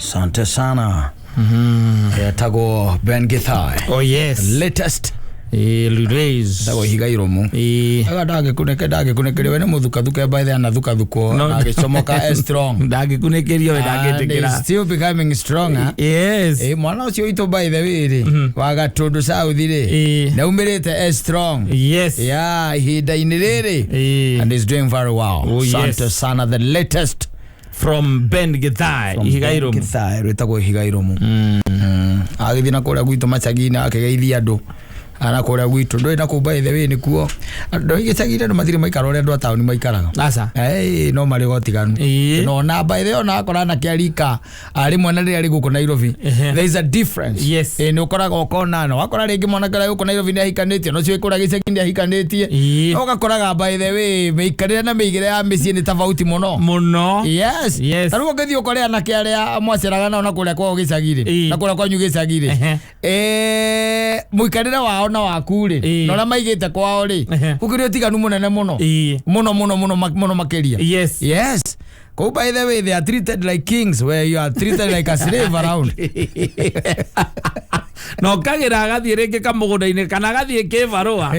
Asante sana. Etagwo Ben Githai. Oh yes. Latest. Release. Etagwo Ihiga Iromo. Aga ndangĩkunĩke ndangĩkunĩkĩrio we nĩ mũthukathuke by the anathukathukwo No. na agĩcomoka e strong. Ndangĩkunĩkĩrio we And ndangĩtĩkĩra. is still becoming stronger. Yes. Ĩ mwana ũcio witũ by the way rĩ wa Gatũndũ South rĩ nĩaumĩrĩte e strong. Yes. Yeah, ihinda-inĩ rĩrĩ and is doing very well. Oh, yes. Asante sana, the latest From Ben Githai. from Ihiga Ben Iromo. Githai rwĩtagwo Ihiga Iromo. Agĩthiĩ na kũrĩa gwitũ macagi-inĩ akĩgeithia andũ na kũrĩa gwitũ ndũĩ na kũu by the way nĩkuo andũ gĩcagi-inĩ andũ matirĩ maikara ũrĩa andũ a taũni maikaraga. Aca. Ĩĩ, no marĩ gotiganu. No na by the way ona akora anake a rika rĩmwe na rĩrĩa rĩ gũkũ Nairobi, there is a difference. Ĩĩ, nĩ ũkoraga ũkona no wakora rĩngĩ mwanake ũrĩa gũkũ Nairobi nĩ ahikanĩtie no ũcio wĩ kũrĩa gĩcagi nĩ ahikanĩtie. No ũgakoraga by the way mĩikarĩre na mĩigĩre ya mĩciĩ nĩ tofauti mũno. Mũno. Yes. Ta rĩu ũngĩthiĩ ũkore anake arĩa mwaceraga nao na kũrĩa kwao gĩcagi-rĩ, na kũrĩa kwanyu gĩcagi-rĩ, mũikarĩre wao na waku rĩ, na ũrĩa maigĩte kwao rĩ, gũkĩrĩ ũtiganu mũnene mũno. Mũno mũno mũno mũno makĩria. Yes. Kũu by the way they are treated like kings where you are treated like a slave around. Na ũkagĩra agathiĩ rĩngĩ kamũgũnda-inĩ kana agathiĩ kĩbarũa.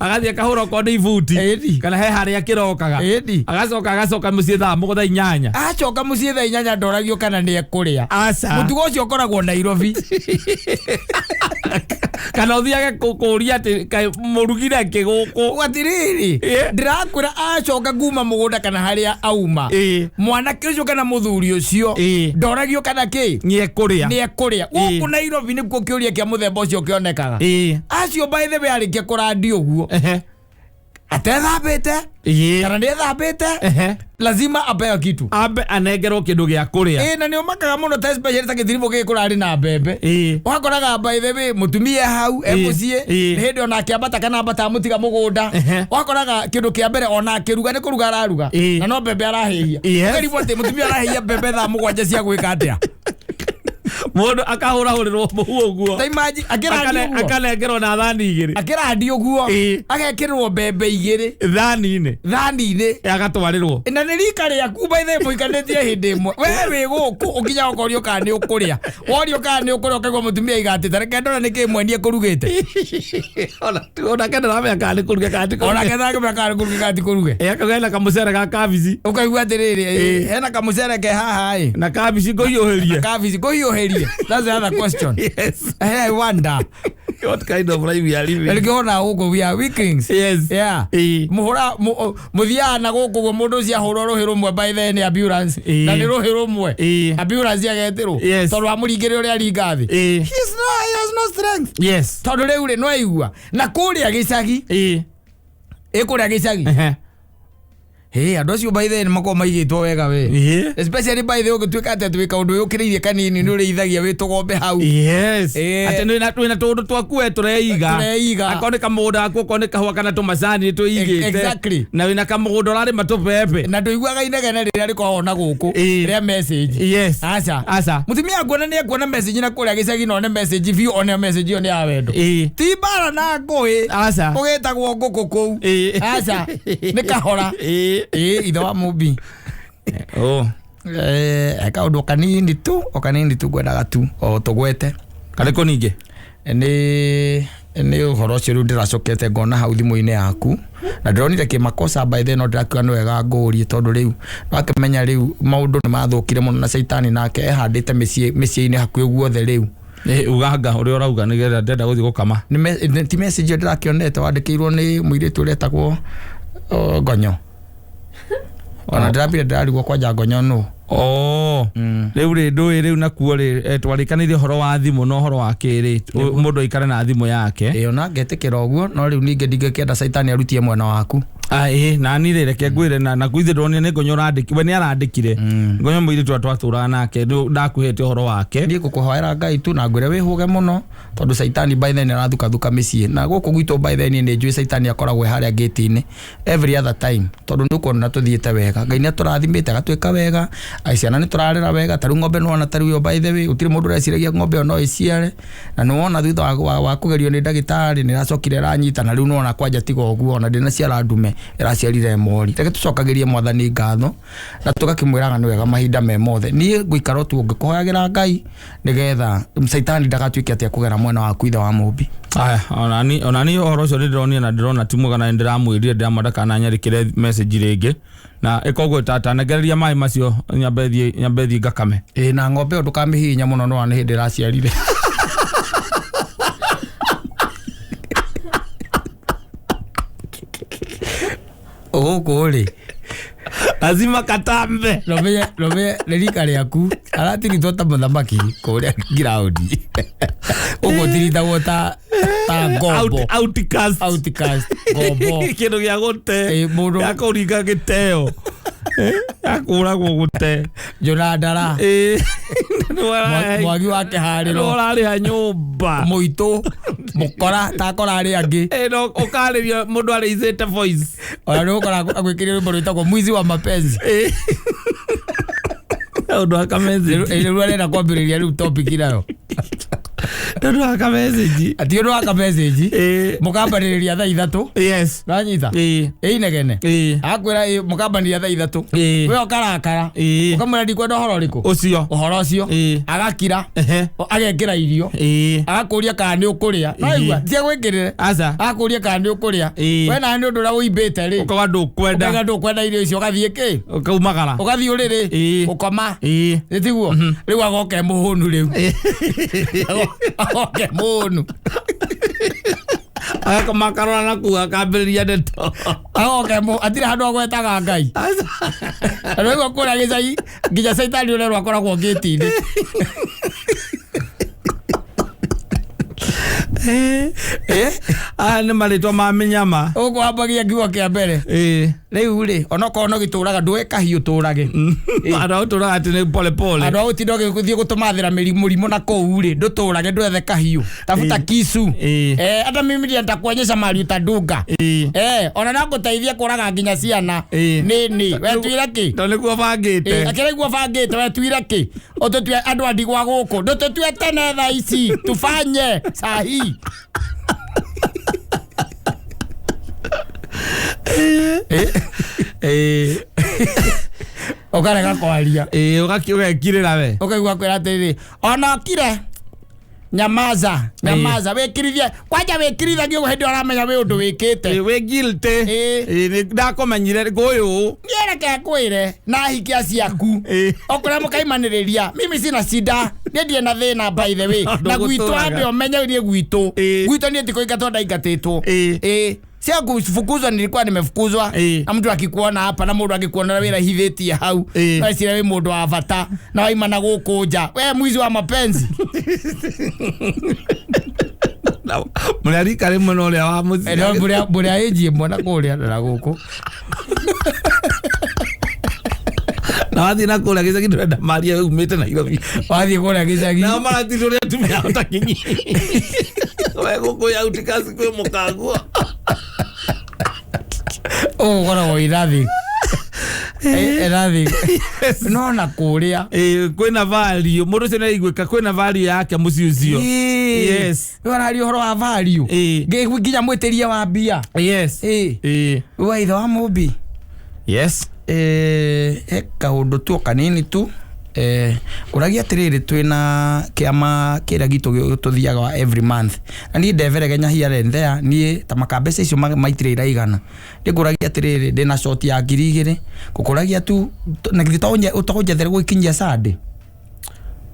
Agathiĩ akahũra okorwo nĩ ibuti. Kana he harĩa kĩrokaga. Agacoka mũciĩ thaa mũgwanja 8. Acoka mũciĩ thaa 8 ndoragio kana nĩ ekũrĩa. Aca. Mũtugo ũcio ũkoragwo Nairobi. Kana ũthiage kũũria atĩ kaĩ mũrugire kĩ gũkũ. Atirĩrĩ, ndĩrakwĩra acoka kuma mũgũnda kana harĩa auma, mwanake ũcio kana mũthuri ũcio ndoragio kana kĩ Nĩ ekũrĩa. nĩ ekũrĩa. Gũkũ Nairobi nĩkuo kĩũria kĩa mũthemba ũcio kĩonekaga. Acio by the way arĩkia kũrandi ũguo atethambĩte kana nĩ ethambĩte, lazima apewe kitu. Ambe anengerwo kĩndũ gĩa kũrĩa. Ĩ, na nĩ ũmakaga mũno ta especially ta gĩtiribũ gĩkĩ kũrarĩ na mbembe. Wakoraga by the way mũtumia hau e mũciĩ, nĩ hĩndĩ ona akĩambata kana ambata amũtiga mũgũnda. Wakoraga kĩndũ kĩa mbere ona akĩruga nĩ kũruga araruga na no mbembe arahĩhia. Ũkarigwo atĩ mũtumia arahĩhia mbembe thaa 7 cia gwĩka atĩa. Mũndũ akahũrahũrĩrwo mũhu ũguo. Ta imagine akĩrandi ũguo. Akanengerwo na thani igĩrĩ. Akĩrandi ũguo agekĩrĩrwo mbembe igĩrĩ Thani-inĩ. thani-inĩ. Agatwarĩrwo. Na nĩ rika rĩaku by the way mũikanĩtie hĩndĩ ĩmwe we wĩ gũkũ ũkinya ũkorio kana nĩ ũkũrĩa, worio kana nĩ ũkũrĩa ũkaigua mũtumia aiga atĩ tareke ndore nĩkĩ mwenie kũrugĩte. Onake ndaramenya kana nĩ kũruge kana ti kũruge. Onake ndangĩmenya kana nĩ kũruge kana ti kũruge. Akauga hena kamũcere ga kabici. Ũkaigua atĩrĩrĩ, hena kamũcere ke haha ĩ. Na kabici ngũhiũhĩrie. Kabici ngũhiũhĩrie, that's the other question. Yes. I wonder. What kind of life we are living? Rĩngĩ ona gũkũ we are weaklings. Yes. Yeah. Mũhũra mũthiaga na gũkũ ũguo mũndũ ũcio ahũrwo rũhĩ rũmwe by the nĩ ambulance. Na nĩ rũhĩ rũmwe. Ambulance agetĩrwo. Tondũ amũringĩre ũrĩa aringa thĩ. He is no, he has no strength. Tondũ rĩu rĩ nĩwaigua na kũrĩa gĩcagi, ĩ kũrĩa gĩcagi. Hĩ, andũ acio by the way nĩ makoragwo maigĩtwo wega we. Especially by the way ũngĩtuĩka atĩ atĩ wĩ kaũndũ wĩũkĩrĩirie kanini nĩ ũrĩithagia wĩ tũgombe hau. Atĩ twĩna tũũndũ twaku we tũreiga. Tũreiga. Akorwo nĩ kamũgũnda gaku okorwo nĩ kahũa kana tũmacani tũigĩte. Na wĩna kamũgũnda ũrarĩma tũbembe. Na ndũiguaga inegene rĩrĩa rĩkoragwo na gũkũ rĩa message. Aca. Aca. Mũtumia akuona nĩ ekuona message na kũrĩa gĩcagi na one message biũ one message ĩyo nĩ ya wendo. Ti mbara na ngũĩ. Aca. Ũgĩtagwo ngũkũ kũu. Aca. Nĩ kahora. Ĩ, ithe wa Mũmbi. Oh. Kaũndũ kanini tu, o kanini tu ngwendaga tu o tũgwete. Karĩkũ ningĩ? Nĩ ũhoro ũcio rĩu ndĩracokete ngona hau thimũ-inĩ yaku na ndĩronire kĩmakosa by then no ndĩrakiuga nĩ wega ngũrie tondũ rĩu wakĩmenya rĩu maũndũ nĩ mathũkire mũno na caitani nake ehandĩte mĩciĩ-inĩ hakuhĩ guothe rĩu. Uganga ũrĩa ũrauga nĩgetha ndĩrenda gũthiĩ gũkama. Ti message ĩyo ndĩrakĩonete wandĩkĩirwo nĩ mũirĩtu ũrĩa etagwo Ngonyo. Ona ndĩrambire ndĩrarigwo kwanja Ngonyo nũ. Oh. Rĩu rĩ ndũĩ rĩu nakuo rĩ twarĩkanĩire ũhoro wa thimũ na ũhoro wa kĩrĩ mũndũ aikare na thimũ yake. Ĩĩ, ona ngetĩkĩra ũguo no rĩu ningĩ ndingĩkĩenda caitani arutie mwena waku. Ĩĩ, nani rĩ reke ngwĩre na kwithe ndonire nĩ Ngonyo ũrandĩki we nĩ arandĩkire. Ngonyo mũirĩtu ũrĩa twatũraga nake ndakuhete ũhoro wake. Niĩ ngũkũhoera Ngai tu na ngwĩre wĩhũge mũno tondũ caitani by then arathukathuka mĩciĩ na gũkũ gwitũ by then nĩ njũĩ caitani akoragwo e harĩa gate-inĩ every other time tondũ nĩ ũkuona tũthiĩte wega. Ngai nĩ atũrathimĩte agatwĩka wega, ciana nĩ tũrarera wega, ta rĩu ng'ombe nĩwona ta rĩu ĩyo by the way gũtirĩ mũndũ ũreciragia ng'ombe ĩyo no ĩciare na nĩwona thutha wa kũgerio nĩ ndagĩtarĩ nĩ ĩracokire ĩranyita na rĩu nĩwona kwanja tiga ũguo ona ndĩnaciara ndume. Ĩraciarire mori. Reke tũcokagĩrie Mwathani ngatho na tũgakĩmwĩraga nĩ wega mahinda me mothe. Niĩ ngũikara o tu ngĩkũhoyagĩra Ngai nĩgetha caitani ndagatuĩke atĩ akũgera mwena waku, ithe wa Mũmbi. Aya, onani ũhoro ũcio nĩ ndĩronire na ndĩrona ti mwega, na nĩ ndĩramwĩrire ndĩramwenda kananyarĩkĩre message rĩngĩ na ĩkoguo tata nengereria maĩ macio nyambe thiĩ ngakame. Ĩ, na ng'ombe ĩyo ndũkamĩhihinya mũno, nĩwona nĩ hĩndĩ ĩraciarire. Gũkũ rĩ, Lazima katambe. Nomenye nĩ rika rĩaku aratiritwo ta mũthamaki kũrĩa ngiraũndi, gũkũ tiritagwo ta ngombo. Outcast. Outcast, ngombo. Kĩndũ gĩa gũte. Ĩ, mũndũ gĩa kũringa gĩteo. Gĩa kũragwo gũte. Njũra ndara. Mwagi wa kĩharĩro. Ũrarĩha nyũmba. Mũitũ mũkora takora arĩa angĩ. No ũkarĩria mũndũ arĩicĩte voice. Ona nĩ ũgũkora agwĩkĩrĩra rwĩmbo rwĩtagwo "Mwizi wa Mapenzi". Ũndũ wa kamessage. Rĩu arenda kwambĩrĩria rĩu topic nayo. Ũndũ wa kamessage. Ati ũndũ wa kamessage mũkambanĩrĩria thaa 3. Nanyita. Ĩ, inegene. Akwĩra ĩ mũkambanĩrĩria thaa 3. We ũkarakara. Ũkamwĩra ndikwenda ũhoro ũrĩkũ. Ũcio. Ũhoro ũcio. Agakira. Agekĩra irio. Agakũria kana nĩ ũkũrĩa. Naigua tia gwĩkĩrĩre. Aca. Agakũria kana nĩ ũkũrĩa. We nawe nĩ ũndũ ũrĩa ũimbĩte rĩ, ũkauga ndũkwenda. Ũkauga ndũkwenda irio icio, ũgathiĩ kĩ? Ũkaumagara. Ũgathiĩ ũrĩrĩ. Gũkoma. Nĩ tiguo rĩu agoke mũhũnu, rĩu agoke mũhũnu. Agakoma akarora na kuu akambĩrĩria ndeto. Agoke atirĩ handũ agwetaga Ngai. Na rĩu kũrĩa gĩcagi nginya caitani ũrerwo akoragwo ngĩti-inĩ. Aya nĩ marĩtwa ma mĩnyama. Ũguo wambagia kiugo kĩa mbere. Rĩu rĩ, onokorwo no gĩtũraga ndũe kahiũ tũrage. Andũ a ũtũraga atĩ nĩ pole pole. Andũ a gũtinda ũgĩthiĩ gũtũmathĩra mũrimũ na kũu rĩ, ndũtũrage, ndwethe kahiũ, tafuta kisu. Eh, hata mimi ndiye nitakuonyesha mahali utadunga. Eh, ona no ngũteithie kũraga nginya ciana. Nini wetuire kĩ? Tondũ nĩguo bangĩte. Akĩraigua bangĩte, wetuire kĩ? Ũtũtue andũ a ndigwa gũkũ, ndũtũtue tene thaa ici, tufanye sahi. Ũkarega kwaria. Ũgekirĩra we. Ũkaigua kwĩra atĩrĩrĩ, ona okire, nyamaza, nyamaza, wĩkirithie kwanja, wĩkirithagie ũguo hĩndĩ ĩyo ũramenya wĩ ũndũ wĩkĩte. Wĩ guilty. Nĩ ndakũmenyire ngũyũ. Niĩ reke ngwĩre na hikia ciaku okũrĩa mũkaimanĩrĩria, mimi sina shida, niĩ ndirĩ na thĩna, by the way. Na gwitũ Ndũgũtũraga. ambe ũmenye niĩ gwitũ gwitũ niĩ tikũingatwo, ndaingatĩtwo. Sio kufukuzwa, nilikuwa nimefukuzwa. Na mtu akikuona hapa na mũndũ angĩkuona wĩra hithĩtie hau, no ecire wĩ mũndũ wa bata na waima na gũkũ nja, we mwizi wa mapenzi. Mũrĩa rika rĩmwe na ũrĩa wa mũciĩ. No mũrĩa ĩnji ĩmwe na kũrĩa na gũkũ. Na wathiĩ na kũrĩa gĩcagi ndũrenda maria umĩte Nairobi. Wathiĩ kũrĩa gĩcagi, nao maratiri ũrĩa atumia ao ta kinyi, we gũkũ ya utikasi kwĩ mũkanguo. Ũgũkoragwo wĩ nothing. Nothing no na kũrĩa. Kwĩna value, mũndũ ũcio nĩaiguĩka kwĩna value yake mũciĩ ũcio. We ũraria ũhoro wa value. Nginya mwĩtĩria wa mbia. Wa ithe wa Mũmbi. He kaũndũ tu o kanini tu. Ngũragia atĩrĩrĩ, twĩna kĩama kĩrĩa gitũ tũthiaga wa every month, na niĩ ndeberegenya here and there, niĩ ta maka mbeca icio maitirĩ iraigana. Niĩ ngũragia atĩrĩrĩ, ndĩna short ya 2000, ngũkũragia tu na githĩ to ũnjethere gũgĩkinyia Sunday?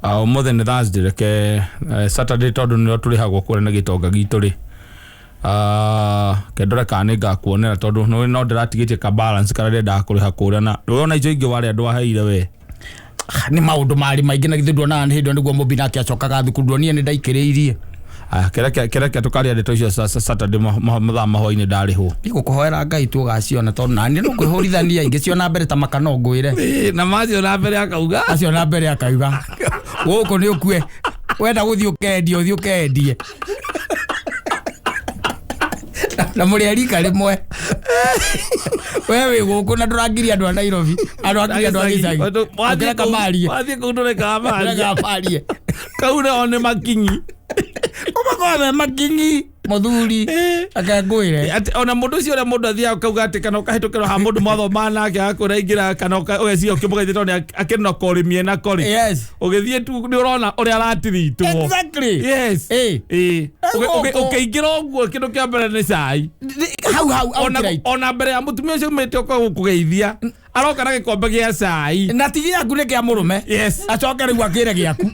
Ah, ũmũthĩ nĩ Thursday, reke Saturday, tondũ nĩrĩo tũrĩhagwo kũrĩa na gĩtonga gitũ rĩ. Ah, kendore kana nĩ ngakuonera, tondũ no ndĩratigĩtie ka balance karĩa ndĩrendaga kũrĩha kũrĩa, na ndũrona icio ingĩ warĩa ndwaheire we. Ah, nĩ maũndũ marĩ maingĩ, na githĩ nduonaga nĩ hĩndĩ ĩyo nĩguo Mũmbi nake acokaga thukuru, nduonire nĩ ndaikĩrĩirie. Aya, kĩreke tũkaria ndeto icio Saturday mathaa ma hwaĩ-inĩ ndarĩhwo. Igũkũhoera Ngai tu ũgaciona, tondũ nani no kwĩhũrithania ingĩciona mbere ta makano ngwĩre. Na macio na mbere akauga. Acio na mbere akauga gũkũ nĩ ũkue, wenda gũthiĩ ũkendie, ũthiĩ ũkendie na mũrĩ a rika rĩmwe. We wĩ gũkũ na ndũrangiria andũ a Nairobi, andũ angiria andũ a gĩcagi. Ũkĩreka marie. Wathiĩ kũu ndũrekaga marie. Ũrekaga marie. Kau nao nĩ makinyi. Ũmakorwo me makinyi. Muthuri akengwire. Ati ona mundu ucio uria mundu athiaga ukauga ati kana ukahĩtũkĩrwo ha mundu mwathoma nake agakwĩra ingĩra kana ũgeciria ũkĩmũgeithia tondũ akĩnoka ũrĩmie nako rĩ. Yes. Ũgĩthiĩ tu nĩ ũrona ũrĩa aratiritwo. Exactly. Yes. Eh. Ĩĩ. Gũkũ. Ũkĩingĩra ũguo kĩndũ kĩa mbere nĩ cai. Hau hau Ona outright. ona mbere ya mũtumia ũcio umĩte ũka gũkũgeithia aroka na gĩkombe gĩa cai. Na ti gĩaku nĩ kĩa mũrũme. Yes. Acoke rĩu akĩre gĩaku.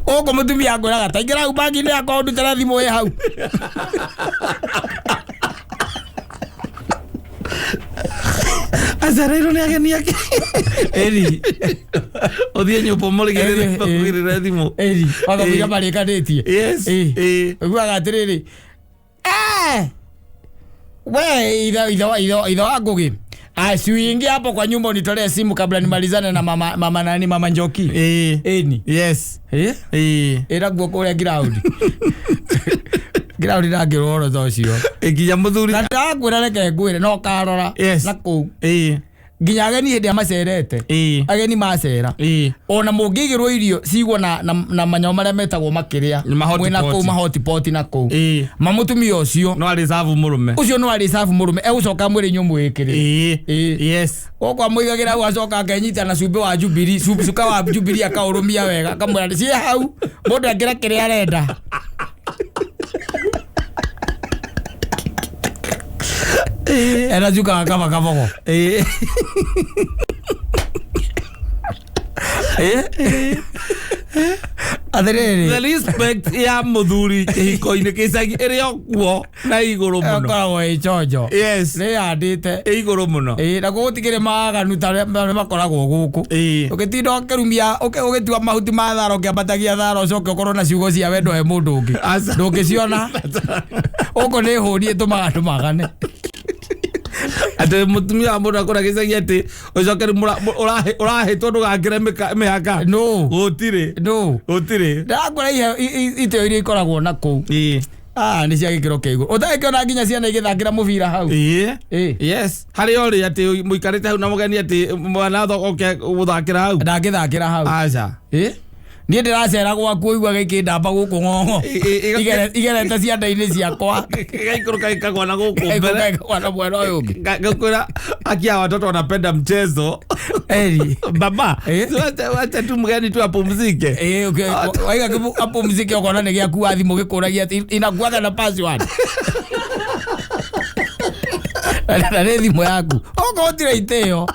Gũkũ mũtumia akwĩraga ta ingĩra hau bangi-inĩ yakwa ũndutĩre thimũ ĩ hau. Acereirwo nĩ ageni ake. Ĩri. Ũthiĩ nyũmba ũmũrĩgĩrĩre Ĩri, ĩri. ũmũgĩrĩre thimũ. Ĩri. Watho Ĩĩ. marĩkanĩtie. Yes. Ĩĩ. Ĩĩ. Ũiguaga atĩrĩrĩ. Eh! We ithe ithe ithe ithe wa Ngugi. Ah, si uingie hapo kwa nyumba unitolee simu kabla nimalizane na mama mama nani mama Njoki. Ĩĩ. Ĩni. Yes. Eh? Ĩĩ. Ĩraguo kũrĩa ground. Ground ndangĩrwo ũhoro ta ũcio. Nginya mũthuri. Na ndakwĩra reke ngwĩre no karora Yes. na kũu. Ĩĩ. Nginya ageni hĩndĩ ĩrĩa macerete. Ĩĩ. Ageni macera. Ĩĩ. Ona mũngĩigĩrwo irio cigwo na na, na manyamũ marĩa metagwo makĩrĩa. Nĩ ma Mwĩna hotpot. kũu mahotpot na kũu. Ĩĩ. Mamũtumia ũcio. No arĩ serve mũrũme. Ũcio no arĩ serve mũrũme egũcoka amwĩre inyuĩ mwĩkĩrĩre. Ĩĩ. Ĩĩ. Yes. Gũkũ amũigagĩra hau acoka akenyita na cumbĩ wa Jubilee, cuka wa Jubilee akaũrũmia wega akamwĩra ciĩ hau mũndũ akĩra kĩrĩa arenda. Ena cuka wa kaba kabogo. Ĩĩ. Atĩrĩrĩ. The respect ya mũthuri kĩhiko-inĩ gĩcagi ĩrĩ o kuo na igũrũ mũno. Ĩkoragwo ĩ chonjo. Yes. Nĩyandĩte. Ĩ igũrũ mũno. Ĩĩ na gũtikĩrĩ maaganu ta arĩa makoragwo gũkũ. Ĩĩ. Ũgĩtinda ũkĩrumia ũgĩtua mahuti ma thara ũkĩambatagia thara ũcoke ũkorwo na ciugo cia wendo he mũndũ ũngĩ. Aca. Ndũngĩciona. Gũkũ nĩ hũni ĩtũmaga andũ magane. Atĩ mũtumia wa mũndũ akũra gĩcagi atĩ ũcoke rĩu ũrahĩtwo ndũgakĩre mĩhaka. No. Gũtirĩ. No. Gũtirĩ. Ndakwĩra iteo iria ikoragwo na kũu. Ĩĩ. Ah, nĩ cia gĩkĩro kĩa igũrũ. Ũtangĩkĩona nginya ciana igĩthakĩra mũbira hau. Ĩĩ. Ĩĩ. Yes. Harĩa ũrĩ atĩ mũikarĩte hau na mũgeni atĩ mwana oke gũthakĩra hau. Ndangĩthakĩra hau. Aca. Ĩĩ. Niĩ ndĩracera gwaku ũiguaga ikĩndamba gũkũ ng'ong'o. Igerete cianda-inĩ ciakwa. Gĩgaikũrũka gĩkagwa na gũkũ mbere. Ĩkũgwa na mwena ũyũ ũngĩ. Ngakwĩra akia watoto wanapenda mchezo. Eri. Baba, Eh. si wacha tu mgeni tu apumzike. Ĩĩ, waiga apumzike ũkona nĩ gĩaku wa thimũ gĩkũragia atĩ inakuaga na password. Na nĩ thimũ yaku. Okorwo gũtirĩ itĩo.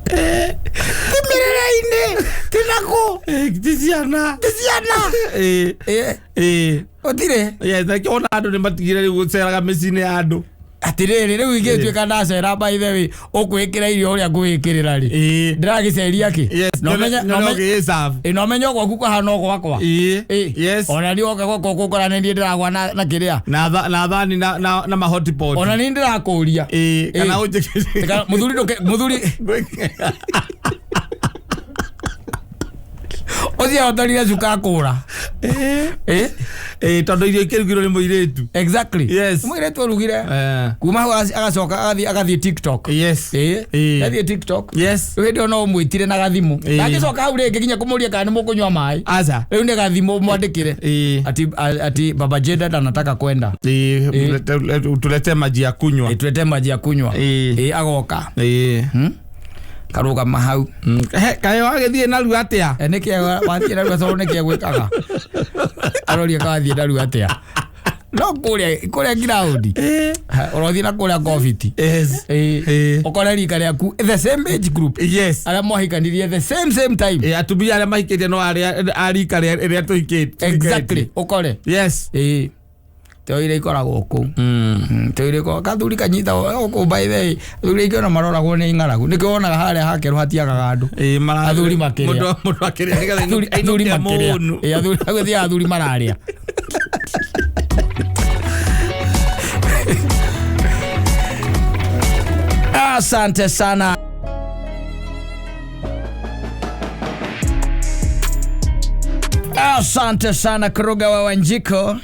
Ti mĩrĩre-inĩ, ti nakũ, Ti ciana. ti ciana. Ĩĩ. Ĩĩ, Ĩĩ. gũtirĩ. Yes, nakĩo ona andũ nĩ matigire rĩu gũceraga mĩciĩ-inĩ ya andũ. Atĩrĩrĩ, rĩu ingĩtuĩka ndacera by the way, ũkwĩkĩra irio ũrĩa ngwĩkĩrĩra rĩ. Ĩĩ. Ndĩragĩceria kĩ? Yes, Na ũmenye- na nyone ũmenye- ũgĩgĩserve. Ĩ, na ũmenye gwaku kũhana o gwakwa. Ĩĩ. Ĩ. Yes. Ona niĩ woka gwakwa ũgũkora nĩ niĩ ndĩragwa na kĩrĩa. Na na thani na ma hotpot. Ona niĩ ndĩrakũria. Ĩĩ, kana Ĩĩ. ũnjĩkĩre. Tika- Mũthuri ndũke- mũthuri ũcio ahotorire cuka akũra. Ĩĩ. Ĩ? Ĩĩ, tondũ irio ikĩrugirwo nĩ mũirĩtu. Exactly. Yes. Mũirĩtu arugire. Eh. Kuma hau agacoka agathiĩ TikTok. Yes. Ĩ. Ĩĩ. Athiĩ TikTok. Yes. Rĩu hĩndĩ ĩyo no ũmwĩtire na gathimũ. Ĩĩ. Ndangĩcoka hau rĩngĩ nginya kũmũria kana nĩ mũkũnyua maĩ. Aca. Rĩu nĩ gathimũ mwandĩkĩre. Ĩĩ. Ati Baba Jeda anataka kwenda. Ĩĩ, tulete maji ya kunywa. Ĩ, tulete maji ya kunywa. Ĩĩ. Ĩ, agoka. Ĩĩ. Karũgama hau. Kaĩ wagĩthiĩ narua atĩa? Nĩkĩ wathiĩ narua tondũ nĩkĩ egwĩkaga? Aroria ka wathiĩ narua atĩa? No kũrĩa ground. Ũrothiĩ na kũrĩa kobiti. Yes. Ĩĩ. Ĩĩ. Ũkore rika rĩaku the same age group. Yes. Arĩa mwahikanirie the same time. Ĩĩ, atumia arĩa mahikĩtie no arĩa a rika rĩrĩa tũhikĩtie. Exactly. Ũkore. Yes. Ĩĩ. Teo iria ikoragwo kũu. Teo iria ikoragwo kathuri kanyita gũkũ by the way. Athuri aingĩ ona maroragwo nĩ ng'aragu. Nĩkĩo wonaga harĩa hakerwo hatiagaga andũ. Ĩĩ, Athuri makĩrĩa. Mũndũ akĩrĩa nĩgetha Athuri ainũke makĩrĩa. mũhũnu. Ĩĩ, athuri agũthiaga athuri mararĩa. Asante sana. Asante sana Kruga wa Wanjiko.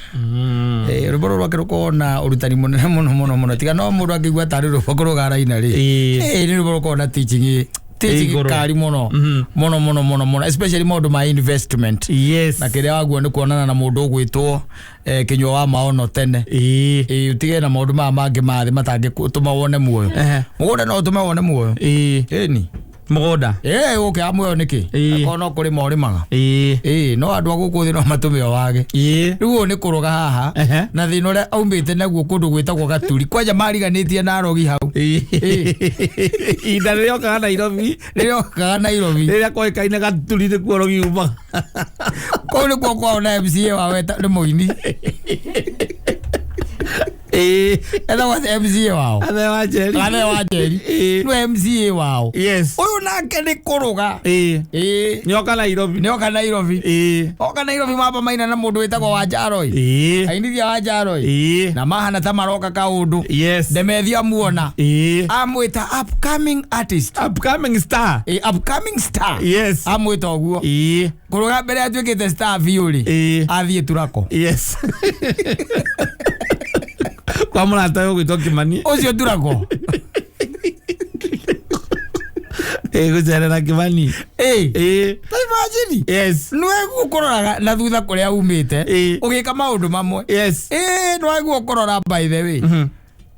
Rwĩmbo rũrũ rwake rũkoragwo na ũrutani mũnene mũno mũno mũno tiga no mũndũ angĩigua tarĩ rwĩmbo Kruga araina rĩ. Ĩĩ. Nĩ rwĩmbo rũkoragwo na teaching Teaching Igũrũ. kari muno muno muno muno muno, especially maundu ma investment. Yes. Na kiria waguo ni kuonana na mundu ugwitwo kinyua wa maono tene. Ĩĩ. Ĩĩ, utige na maundu maya mangĩ ma thĩ matangĩtũma wone muoyo. Ehe. Mũgũnda no ũtũme wone muoyo. Ĩĩ. Ĩni. Mũgũnda. Ĩĩ, ũkĩ wa muoyo nĩkĩ? Ĩĩ. Akorwo no kũrĩma ũrĩmaga. Ĩĩ. Ĩĩ, no andũ a gũkũ thĩ no matũme o wage. Ĩĩ. Rĩu ũyũ nĩ kũrũga haha. Ehe. Na thĩna ũrĩa aumĩte naguo kũndũ gwĩtagwo Gaturi, kwanja mariganĩtie na arogi hau. Ĩĩ. Ihinda rĩrĩa okaga Nairobi. Rĩrĩa okaga Nairobi. Rĩrĩa koĩkaine Gaturi nĩkuo rogi umaga. Kũu nĩkuo kwao na MCA wao nĩ mũini. Ĩĩ. Etagwo atĩa MCA wao? Athe wa Njeri. Athe wa Njeri. Ĩĩ. Nĩwe MCA wao. Yes. Ũyũ nake nĩ kũrũga. Ĩĩ. Ĩĩ. Nĩoka Nairobi. Nĩoka Nairobi. Ĩĩ. Oka Nairobi mamba maina na mũndũ wĩtagwo Wanjaroi. Ĩĩ. Ainithia Wanjaroi. Ĩĩ. Na mahana ta maroka kaũndũ. Yes. Ndemethia muona. Ĩĩ. Amwĩta upcoming artist. Upcoming star. Ĩ, upcoming star. Yes. Amwĩta ũguo. Ĩĩ. Kũrũga mbere atuĩkĩte star biũ rĩ. Ĩĩ. Athiĩ Turako. Yes. Kwa mũrata ũyũ ũgwĩtwo Kĩmani. Ũcio Turako. Ĩĩ, gũcerera Kĩmani. Ĩ. Ĩĩ. Ta imagine. Yes. Nĩwaiguo kũroraga na thutha kũrĩa umĩte. Ĩĩ. Ũgĩka maũndũ mamwe. Yes. Ĩĩ, nĩwaiguo kũrora by the way.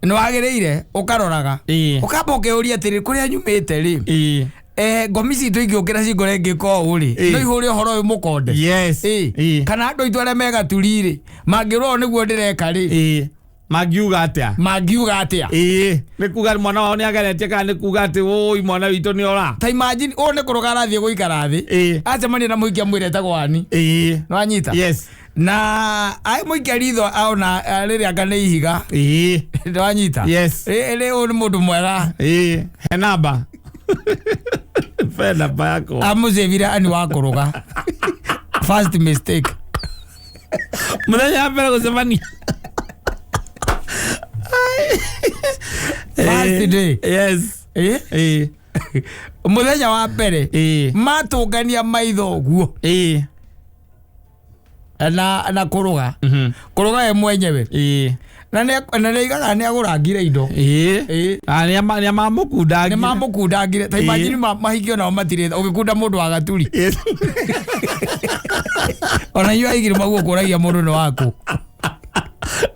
Nĩwagĩrĩire ũkaroraga. Ĩĩ. Ũkamba ũkeyũria atĩrĩ kũrĩa nyumĩte rĩ. Ĩĩ. Ngomi citũ ingĩũkĩra cingore ngĩka ũũ rĩ. Ĩĩ. No ihũre ũhoro ũyũ mũkonde. Yes. Ĩĩ. Ĩĩ. Kana andũ aitũ arĩa me Gaturi rĩ, mangĩrora ũũ nĩguo ndĩreka rĩ. Ĩĩ. Mangiuga atĩa? Mangiuga atĩa? Ĩĩ. Nĩ kuga mwana wao nĩ ageretie kana nĩ kuga atĩ ũi mwana witũ nĩ ora? Ta imagine ũũ nĩ kũrũga arathiĩ gũikara thĩ. Ĩĩ. Acemania na mũhiki amwĩre etagwo Ani. Ĩĩ. Nĩwanyita? Yes. Na ai mũikia ritho aona rĩrĩa anga nĩ ihiga. Ĩĩ. Nĩwanyita? Yes. Ĩĩ, rĩ ũyũ nĩ mũndũ mwega. Ĩĩ. He namba. He namba yakwa. Amũcĩvire Ani wa kũrũga. First mistake. Mũthenya wa mbere gũcemania. First day. Yes. Ĩĩ. Ĩĩ. Mũthenya wa mbere. Ĩĩ. Matũngania maitho ũguo. Ĩĩ. Na kũrũga. Kũrũga we mwenyewe. Ĩĩ. Na nĩaigaga nĩagũrangire indo. Ĩĩ. Ĩĩ. Ah, nĩamamũkundangire. Nĩmamũkundangire. Ta Ĩĩ. imagine mahikio nao matirĩ ũgĩkunda mũndũ wa Gaturi. Yes. Ona inyuĩ aigĩrĩ maguo kũragia mũndũ nĩ waku.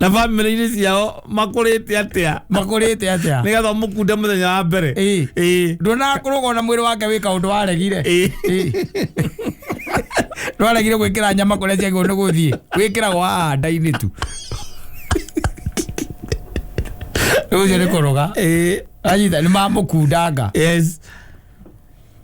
Na bamĩrĩ-inĩ ciao makũrĩte atĩa? Makũrĩte atĩa? Nĩgetha ũmũkunde mũthenya wa mbere. Ĩĩ. Ĩĩ. Nduonaga kũrũga ona mwĩrĩ wake wĩ kaũndũ waregire. Ĩĩ. Ĩĩ. Ndwaregire gwĩkĩra nyama kũrĩa ciagĩrĩirwo nĩ gũthiĩ. Wĩkĩragwo haha nda-inĩ tu. Rĩu ũcio nĩ kũrũga. Ĩĩ. Anyita nĩ mamũkundanga. Yes.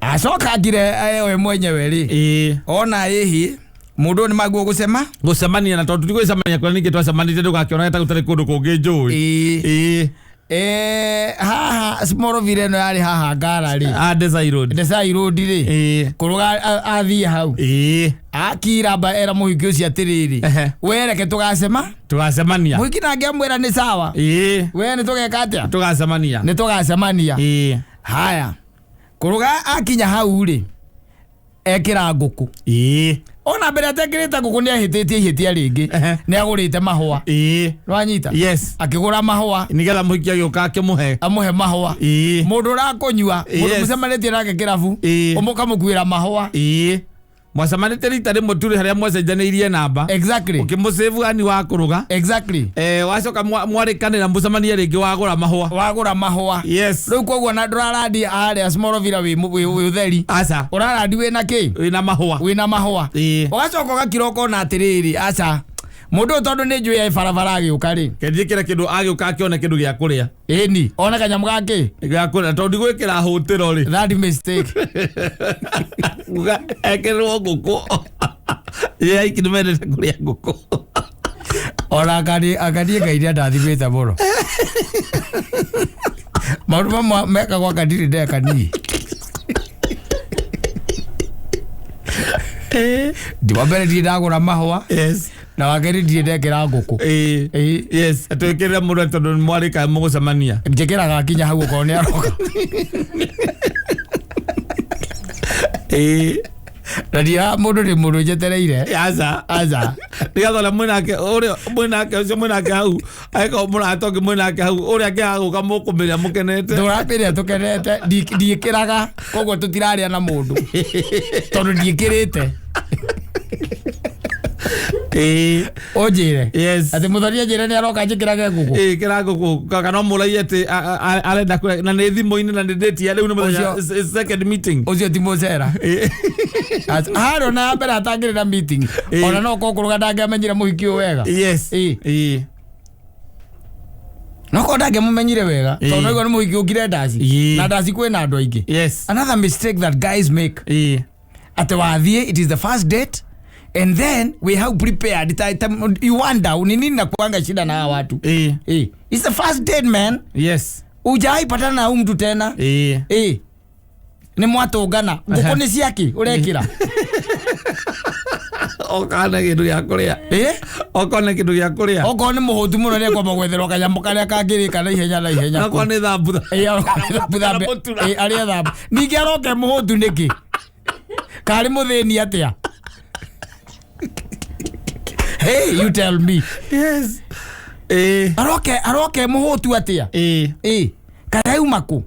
Acoka ngire we mwenyewe rĩ. Ĩĩ. Ona ĩhi mũndũ ũyũ nĩ maguo gũcema. Gũcemania na tondũ tigũcemania kũrĩa ningĩ twacemanĩtie ndũgakĩonage ta gũtarĩ kũndũ kũngĩ njũĩ. Ĩĩ. Ĩĩ. Haha Smallville ĩno yarĩ haha Ngara rĩ. Ah, Desai Road. Desai Road rĩ. Ĩĩ. Kũrũga athiĩ hau. Ĩĩ. Akira amba era mũhiki ũcio atĩrĩrĩ. Ehe. We reke tũgacema. Tũgacemania. Mũhiki nake amwĩra nĩ sawa. Ĩĩ. We nĩ tũgeka atĩa? Tũgacemania. Nĩ tũgacemania. Ĩĩ. Haya. Kũrũga akinya hau rĩ. Ekĩra ngũkũ. Ĩĩ. Ona mbere atekĩrĩte ngũkũ nĩ ahĩtĩtie ihĩtia rĩngĩ. Ehe. Nĩ agũrĩte mahũa. Ĩĩ. Nĩwanyita? Yes. Akĩgũra mahũa. Nĩgetha mũhiki agĩũka akĩmũhe. Amũhe mahũa. Ĩĩ. Mũndũ ũrakũnyua, mũndũ Yes. mũcemanĩtie nake kĩrabu, Ĩĩ. ũkamũkuĩra mahũa. Ĩĩ. Mwacemanĩtie rita rĩmwe tu harĩa mwacenjanĩirie namba. Exactly. Ũkĩmũcĩvu ani wa kũrũga. Exactly. Wacoka mwarĩkanĩra mũcemanie rĩngĩ wagũra mahũa. Wagũra mahũa. Yes. Rĩu koguo na ndũrarandi harĩa Smallville wĩ ũtheri. Aca. Ũrarandi wĩna kĩ? Wĩna mahũa. Wĩna mahũa. Ĩĩ. Ũgacoka ũgakira ũkona atĩrĩrĩ, aca. Mũndũ ũyũ tondũ nĩ njũĩ e barabara agĩũka rĩ. Kenjĩkĩre kĩndũ agĩũka akĩone kĩndũ gĩa kũrĩa. Ĩni, one kanyamũ gakĩ. Gĩa kũrĩa tondũ ndigwĩkĩra hũtĩro rĩ. That mistake. Uga ekĩrĩrwo ngũkũ. Ye aiki nĩmendete kũrĩa ngũkũ. Ona akanie Ngai nĩandathimĩte mũno. Maũndũ mamwe mekagwo anga ndirĩ ndeka niĩ. Ndi wa mbere ndirĩ ndagũra mahũa. Yes. Na wa kerĩ ndirĩ ndekĩra ngũkũ. Ĩĩ. Ĩĩ. Yes. Atwĩkĩrĩre mũndũ tondũ nĩmwarĩka mũgũcemania. Njĩkĩraga akinya hau okorwo nĩ aroka. Ĩĩ. Na ndira mũndũ nĩ mũndũ njetereire. Aca. Aca. Nĩgetha ũrĩa mwĩnake ũrĩa mwĩnake ũcio mwĩnake hau Angĩkorwo mũrata ũngĩ mwĩ nake hau ũrĩa angĩaga gũka mũkũmĩrĩa mũkenete. Tũrambĩrĩria tũkenete. Ndiĩkĩraga, koguo tũtirarĩa na mũndũ tondũ ndiĩkĩrĩte. Ũnjĩre atĩ mũthoni anjĩre nĩ aroka njĩkĩrage ngũkũ. Ĩĩ, kĩra ngũkũ kana mũraie atĩ arenda kũrĩa na nĩ thimũ-inĩ na nĩ date ya rĩu nĩ mũthenya second meeting. Ũcio ti mũcera. Harĩa ona ya mbere atangĩrĩ na meeting, ona no korwo kũrũga ndangĩamenyire mũhiki ũyũ wega. No korwo ndangĩamũmenyire wega, tondũ naigua nĩ mũhiki ũkire ndaci. Na ndaci kwĩna andũ aingĩ. Another mistake that guys make, atĩ wathiĩ, it is the first date and then we have prepared ta, you wonder ni nini nakuanga shida na hawa watu. It's the first date, man. Ujai patana na huyu mtu tena. Nĩ mwatũngana, ngũkũ nĩ ciaki ũrekĩra. Okana kĩndũ gĩa kũrĩa. Okona kĩndũ gĩa kũrĩa. Okorwo nĩ mũhũtu mũno nĩ ekwamba gwetherwo kanyamũ karĩa kangĩrĩka na ihenya na ihenya. Okorwo nĩ thambutha. Okorwo nĩ thambutha. Kana mũtura. Arĩe thambutha. Ningĩ aroke mũhũtu nĩkĩ? Karĩ mũthĩni atĩa? Hey, you tell me. Yes. Aroke mũhũtu atĩa? Karauma kũ?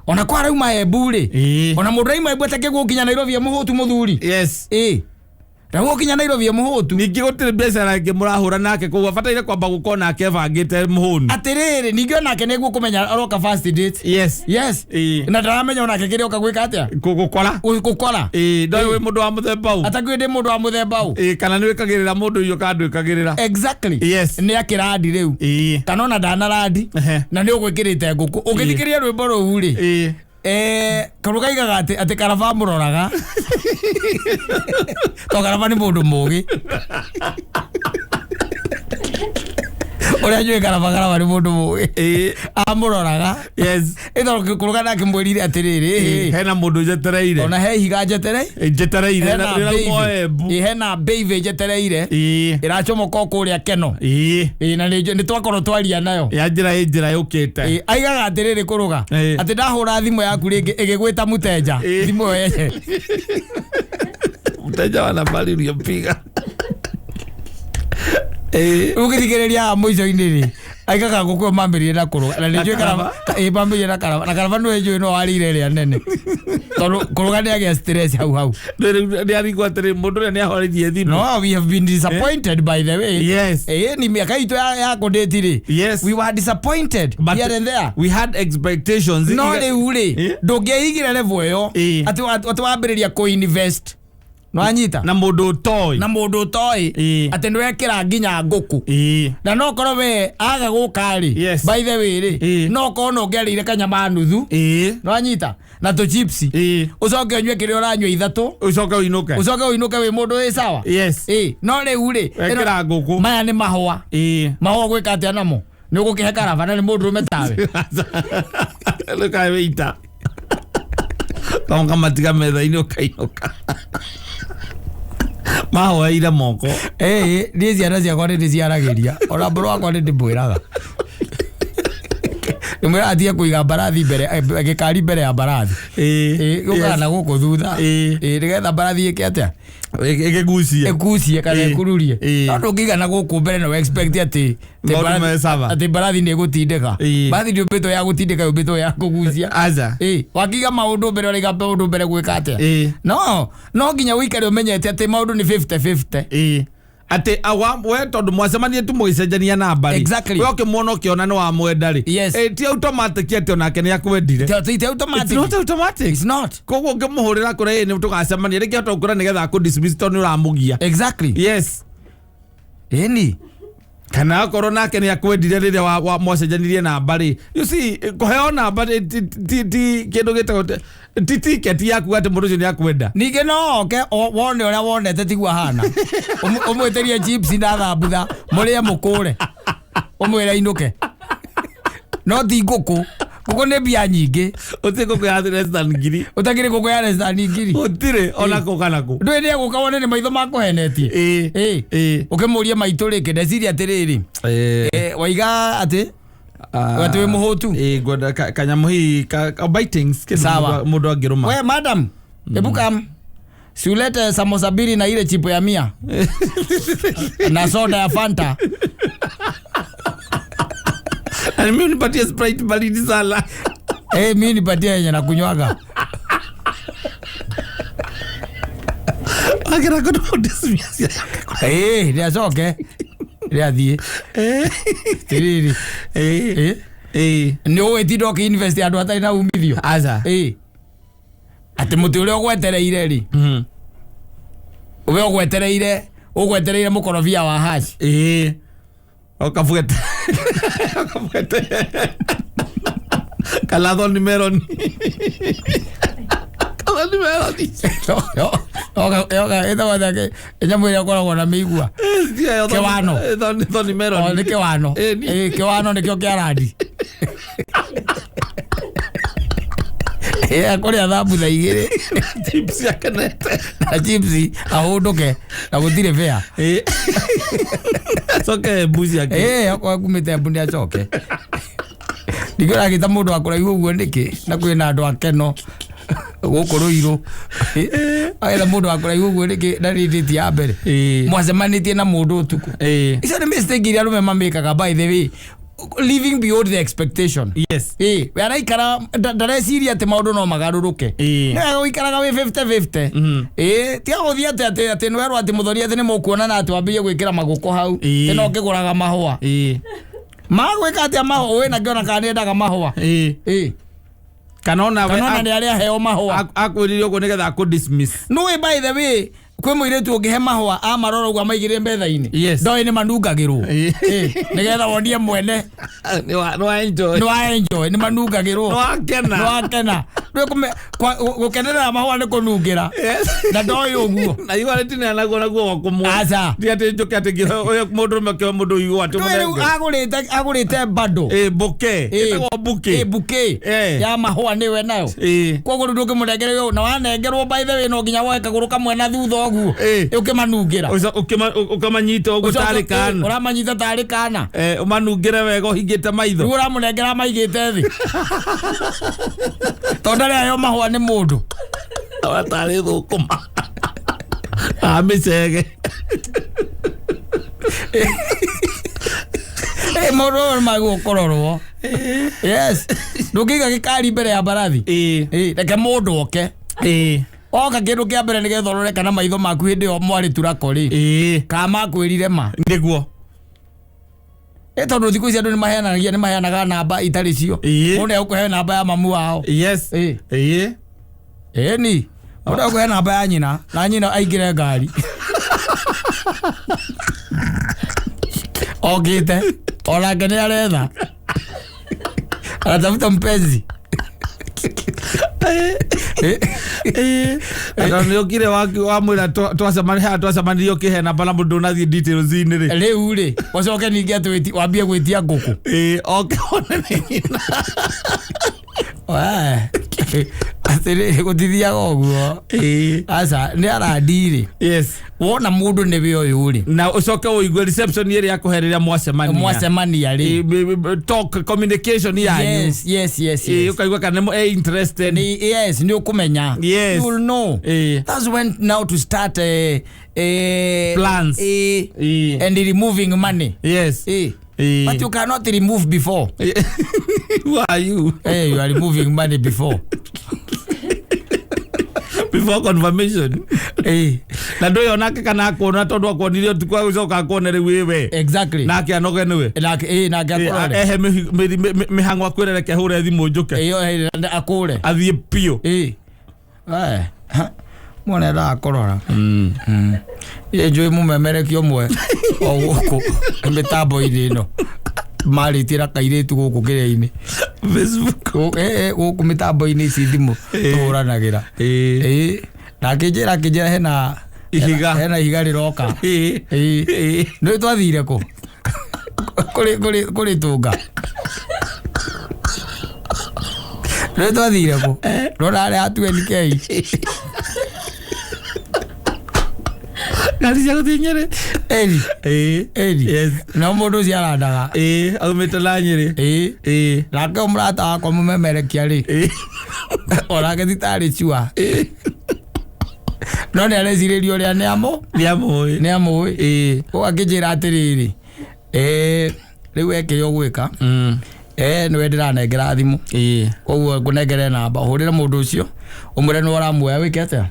Ona kwa arauma Embu rĩ. Ona mũndũ arauma Embu atakĩguo gũkinya Nairobi e mũhũtu mũthuri. Ndagũkinya Nairobi e mũhũtu. Ningĩ gũtirĩ biacara ĩngĩ mũrahũra nake, koguo abataire kwamba gũkorwo nake ebangĩte mũhũnu. Atĩrĩrĩ, ningĩ onake nĩguo kũmenya aroka first date. Yes. Na ndaramenya onake kĩrĩa oka gwĩka atĩa? Gũkora. Gũkora. Ndoĩ wĩ mũndũ wa mũthemba ũũ. Atakuĩ ndĩ mũndũ wa mũthemba ũũ. Kana nĩ wĩkagĩrĩra mũndũ irio kana ndwĩkagĩrĩra. Exactly. Nĩ akĩrandi rĩu. Kana ona ndanarandi. Na nĩ ũgwĩkĩrĩte ngũkũ. Ũngĩthikĩrĩria rwĩmbo rũu rĩ. Karũ kaigaga atĩ karaba mũroraga. To karaba nĩ mũndũ mũgĩ. Ũrĩa njũĩ karaba, karaba nĩ mũndũ mũgĩ. Amũroraga. Ĩtondũ kũrũga nake mwĩrire atĩrĩrĩ, Hena mũndũ njetereire. Ona he ihiga njetere. Njetereire Hena na baby. Embu. Hena baby njetereire. Ĩracomoka o kũrĩa Keno. Na nĩ twakorwo twaria nayo. Ya njĩra ĩ njĩra yũkĩte. Aigaga atĩrĩrĩ kũrũga. Atĩ ndahũra thimũ yaku rĩngĩ ĩgĩgwĩta mũteja. Thimũ ĩyo yenye. Mteja wa nambari uliyopiga. Ũgĩthikĩrĩria haha mũico-inĩ rĩ, aigaga ngũkũ ĩyo mambĩrĩrie na kũrũga. Na nĩ njũĩ Karaba. karaba, mambĩrĩrie na karaba. Na karaba nĩwe njũĩ no warĩire ĩrĩa nene. Tondũ kũrũga nĩ agĩa stress hau hau. Nĩ arigwo atĩrĩ mũndũ ũrĩa nĩ ahorithie thimũ. No, we have been disappointed by the way. Ni miaka itũ ya kũndĩti rĩ. We were disappointed But here and there. we had expectations. No rĩu rĩ, ndũngĩigire level ĩyo. Atĩ wambĩrĩria kũ-invest. Nĩwanyita? Na mũndũ ũtoĩ. Na mũndũ ũtoĩ. Atĩ nĩwekĩra nginya ngũkũ. Na no korwo we aga gũka rĩ, by the way rĩ, no korwo no ũngĩarĩire kanyama nuthu. Nĩwanyita? Na tũ chips. Ũcoke ũnyue kĩrĩa ũranyua ithatũ. Ũcoke ũinũke. Ũcoke ũinũke wĩ mũndũ wĩ sawa. No rĩu rĩ, Wekĩra ngũkũ. maya nĩ mahũa. Mahũa gwĩka atĩa namo? Nĩ ũgũkĩhe karaba na nĩ mũndũ ũrũme tawe. Rĩu wĩita. Kaũnga matiga metha-inĩ ũkainũka. Mahoeire moko. Niĩ ciana ciakwa nĩ ndĩciaragĩria. Ona mbũrũ wakwa nĩ ndĩmwĩraga. Ndĩmwĩraga atige kũiga mbarathi mbere, gĩkari mbere ya mbarathi. Gũkaga na gũkũ thutha. Nĩgetha mbarathi ĩke atĩa? Ĩgĩgucie. Ĩgucie kana ĩkururie. No ndũngĩiga na gũkũ mbere na expect Maũndũ me sawa. atĩ mbarathi nĩ ĩgũtindĩka. Mbarathi ndĩũmbĩtwo ya gũtindĩka, yũmbĩtwo ya kũgucia. Aca. Wakiiga maũndũ mbere, ũraiga maũndũ mbere gwĩka atĩa? No, no nginya ũikare ũmenyete atĩ maũndũ nĩ 50-50. Atĩ awa, we tondũ mwacemanie tu mũgĩcenjania namba rĩ. We ũkĩmuona ũkĩona nĩ wamwenda rĩ. Ti automatic atĩ onake nĩ akwendire. Ti automatic. It's not automatic. It's not. Koguo ũngĩmũhũrĩra kũrĩa ĩ, nĩ tũgacemania. Rĩngĩ ahota gũkwĩra nĩgetha akũ dismiss tondũ nĩ ũramũgia. Ĩni. Kana akorwo nake nĩ akwendire rĩrĩa mwacenjanirie namba rĩ. You see, kũheo namba rĩ, ti kĩndũ gĩtagwo ti ticket yaku atĩ mũndũ ũcio nĩ akwenda. Ningĩ no oke wone ũrĩa wonete tiguo ahana. Ũmwĩtĩrie chips na thambutha, mũrĩe mũkũre. Ũmwĩre ainũke. No ti ngũkũ. Ngũkũ nĩ mbia nyingĩ. Ũtirĩ ngũkũ ya less than ngiri. Ũtakĩrĩ ngũkũ ya less than ngiri. Gũtirĩ, ona kũ kana kũ. Ndũĩ nĩ egũka wone nĩ maitho makũhenetie. Ũkĩmũrie maitũ rĩngĩ, ndeciria atĩrĩrĩ. Waiga atĩ? Atĩ wĩ mũhũtu? Ngwenda kanyamũ hihi ka bitings, kĩndũ Sawa. mũndũ angĩrũma. We, madam, ebu kam. Si ulete samosa mbili na ile chipo ya 100 na soda ya Fanta. Na mimi unipatie Sprite baridi sana. Mimi nipatie yenye nakunywaga. Akira kuno dismiss. Nĩ acoke nĩ athiĩ tiriri. Nĩ ũĩ tinda ũkĩ-invest andũ atarĩ na umithio. Aca. Atĩ mũtĩ ũrĩa ũgwetereire rĩ, we ũgwetereire mũkorobia wa haci. Okabuete. Okabuete. Kalado ni meroni. Kalado ni meroni. Yoga ĩtagwo atĩa nyamũ ĩrĩa ĩkoragwo na mĩigua? Kĩwano. Thoni meroni. Nĩ kĩwano. Kĩwano nĩkĩo kĩa randi. Akũrĩa thambutha igĩrĩ. Chips akenete. Na chips ahũndũke na gũtirĩ fare. Acoke mbuzi yake. Okorwo kumĩte Embu nĩ acoke. Ningĩ ũragĩta mũndũ wa kũraihu ũguo nĩkĩ na kwĩna andũ akeno gũkũ Rũirũ. Agetha mũndũ wa kũraihu ũguo nĩkĩ na nĩ date ya mbere. Mwacemanĩtie na mũndũ ũtukũ. Icio nĩ mistake iria arũme mamĩkaga, by the way. Living beyond the expectation. Yes. We araikara ndareciria atĩ maũndũ no magarũrũke. Nĩ wega ũikaraga wĩ 50-50. Tiga gũthiĩ atĩ nĩ werwo atĩ mũthoni atĩ nĩ mũkuonana atĩ wambĩrĩrie gwĩkĩra magũkũ hau. Atĩ no ũkĩgũraga mahũa. Magwĩka atĩa mahũa? Wĩna ngĩona kana nĩendaga mahũa. Kana ona nĩ arĩa aheo mahũa. Akwĩrire ũguo nĩgetha akũ dismiss. Nĩũĩ by the way, kwĩ mũirĩtu ũngĩhe mahũa amarora ũguo amaigĩrĩre metha-inĩ. Yes. Ndoĩ nĩ manungagĩrwo. Nĩgetha wonie mwene. Nĩ wa enjoy. Nĩ wa enjoy, nĩ manungagĩrwo. Nĩ wakena. Nĩ wakena. Gũkenerera mahũa nĩ kũnungĩra. Na ndoĩ ũguo. Na igua rĩtineanagwo naguo gwaku mũno. Aca. Ti atĩ njũke atĩ mũndũ ũrũme akĩoe mũndũ ũyũ atĩ Ndũĩ rĩu mũnenge. agũrĩte bundle. Bouquet. Ĩtagwo bouquet. Bouquet. Ya mahũa nĩwe nayo. Koguo rĩu ndũngĩmũnengera ũyũ, na wanengerwo by the way no nginya woe kagũrũ kamwe na thutha ũguo. Ũkĩmanungĩra. Ũkamanyita ũguo tarĩ kana. Ũramanyita tarĩ kana. Ũmanungĩre wega ũhingĩte maitho. Rĩu ũramũnengera maigĩte thĩ. Tondũ ndarĩ aheo mahũa nĩ mũndũ. Tarĩ thũkũma. Mĩcege. Mũndũ ũyũ nĩ magĩrĩirwo kũrorwo. Yes. Ndũngĩiga gĩkari mbere ya mbarathi. Reke mũndũ oke. Oka kĩndũ kĩa mbere nĩgetha ũrore kana maitho maku hĩndĩ ĩyo mwarĩ turako rĩ. Kana makwĩrire ma. Nĩguo. Tondũ thikũ ici andũ nĩ maheanaga namba itarĩ cio. Mũndũ nĩegũkũhe namba ya mamu wao. Yes. Ĩni. Mũndũ egũkũhe namba ya nyina na nyina aingĩre ngari. Okĩte. Onake nĩ aretha. Anatafuta mpenzi. Ata nĩ ũkire wamwĩra twacemanirie ũkĩhe namba na mũndũ ndũnathiĩ details-inĩ rĩ. Rĩu rĩ, ũcoke ningĩ atĩ wambie gwĩtia ngũkũ. Oke one nĩ nyina. Atĩrĩrĩ, gũtithiaga ũguo. Aca, nĩ arandi rĩ. Yes. Wona mũndũ nĩwe ũyũ rĩ. Na ũcoke ũigue reception ĩrĩa akũhe rĩrĩa mwacemania. Mwacemania rĩ. Talk communication yanyu. Yes, yes, yes, yes. Ũkaigua kana nĩ interested. Yes, nĩ ũkũmenya. Yes. You will know. That's when now to start plans. And removing money. Yes. But you cannot remove before. Who are you? Hey, you are removing money before. Before confirmation. Na ndũĩ onake kana akuona tondũ akuonire ũtukũ agĩcoka akuone rĩu ĩwe. Exactly. Nake anoge nĩwe. Nake nake akũrore. Ehe mĩhang'o akwĩre reke hũre thimũ njũke. Ĩyo akũre. Athiĩ biũ. Mwone ndakũrora. Njũĩ mũmemerekia ũmwe o gũkũ mĩtambo-inĩ ĩno. Marĩtie na kairĩtu gũkũ kĩrĩa-inĩ. Facebook. Gũkũ mĩtambo-inĩ ici thimũ tũhũranagĩra. Na akĩnjĩra hena ihiga. Hena ihiga rĩroka. Nĩ twathire kũ? Kũrĩ tũnga. Nĩ twathire kũ? Ndona harĩa ha 20K. Ngari cia gũthiĩ Nyĩrĩ. Eri. Yes. No mũndũ ũcio arandaga. Aumĩte na Nyĩrĩ. Nake mũrata wakwa mũmemerekia rĩ. Onake ti tarĩ cua. No nĩ arecirĩria ũrĩa nĩ amũ Nĩ amũĩ. Nĩ amũĩ. Ĩĩ. Koguo akĩnjĩra atĩrĩrĩ, rĩu ekĩrĩa ũgwĩka, nĩwe ndĩranengera thimũ. Koguo ngũnengere namba, ũhũrĩre mũndũ ũcio, ũmwĩre nĩ ũramuoya, wĩke atĩa,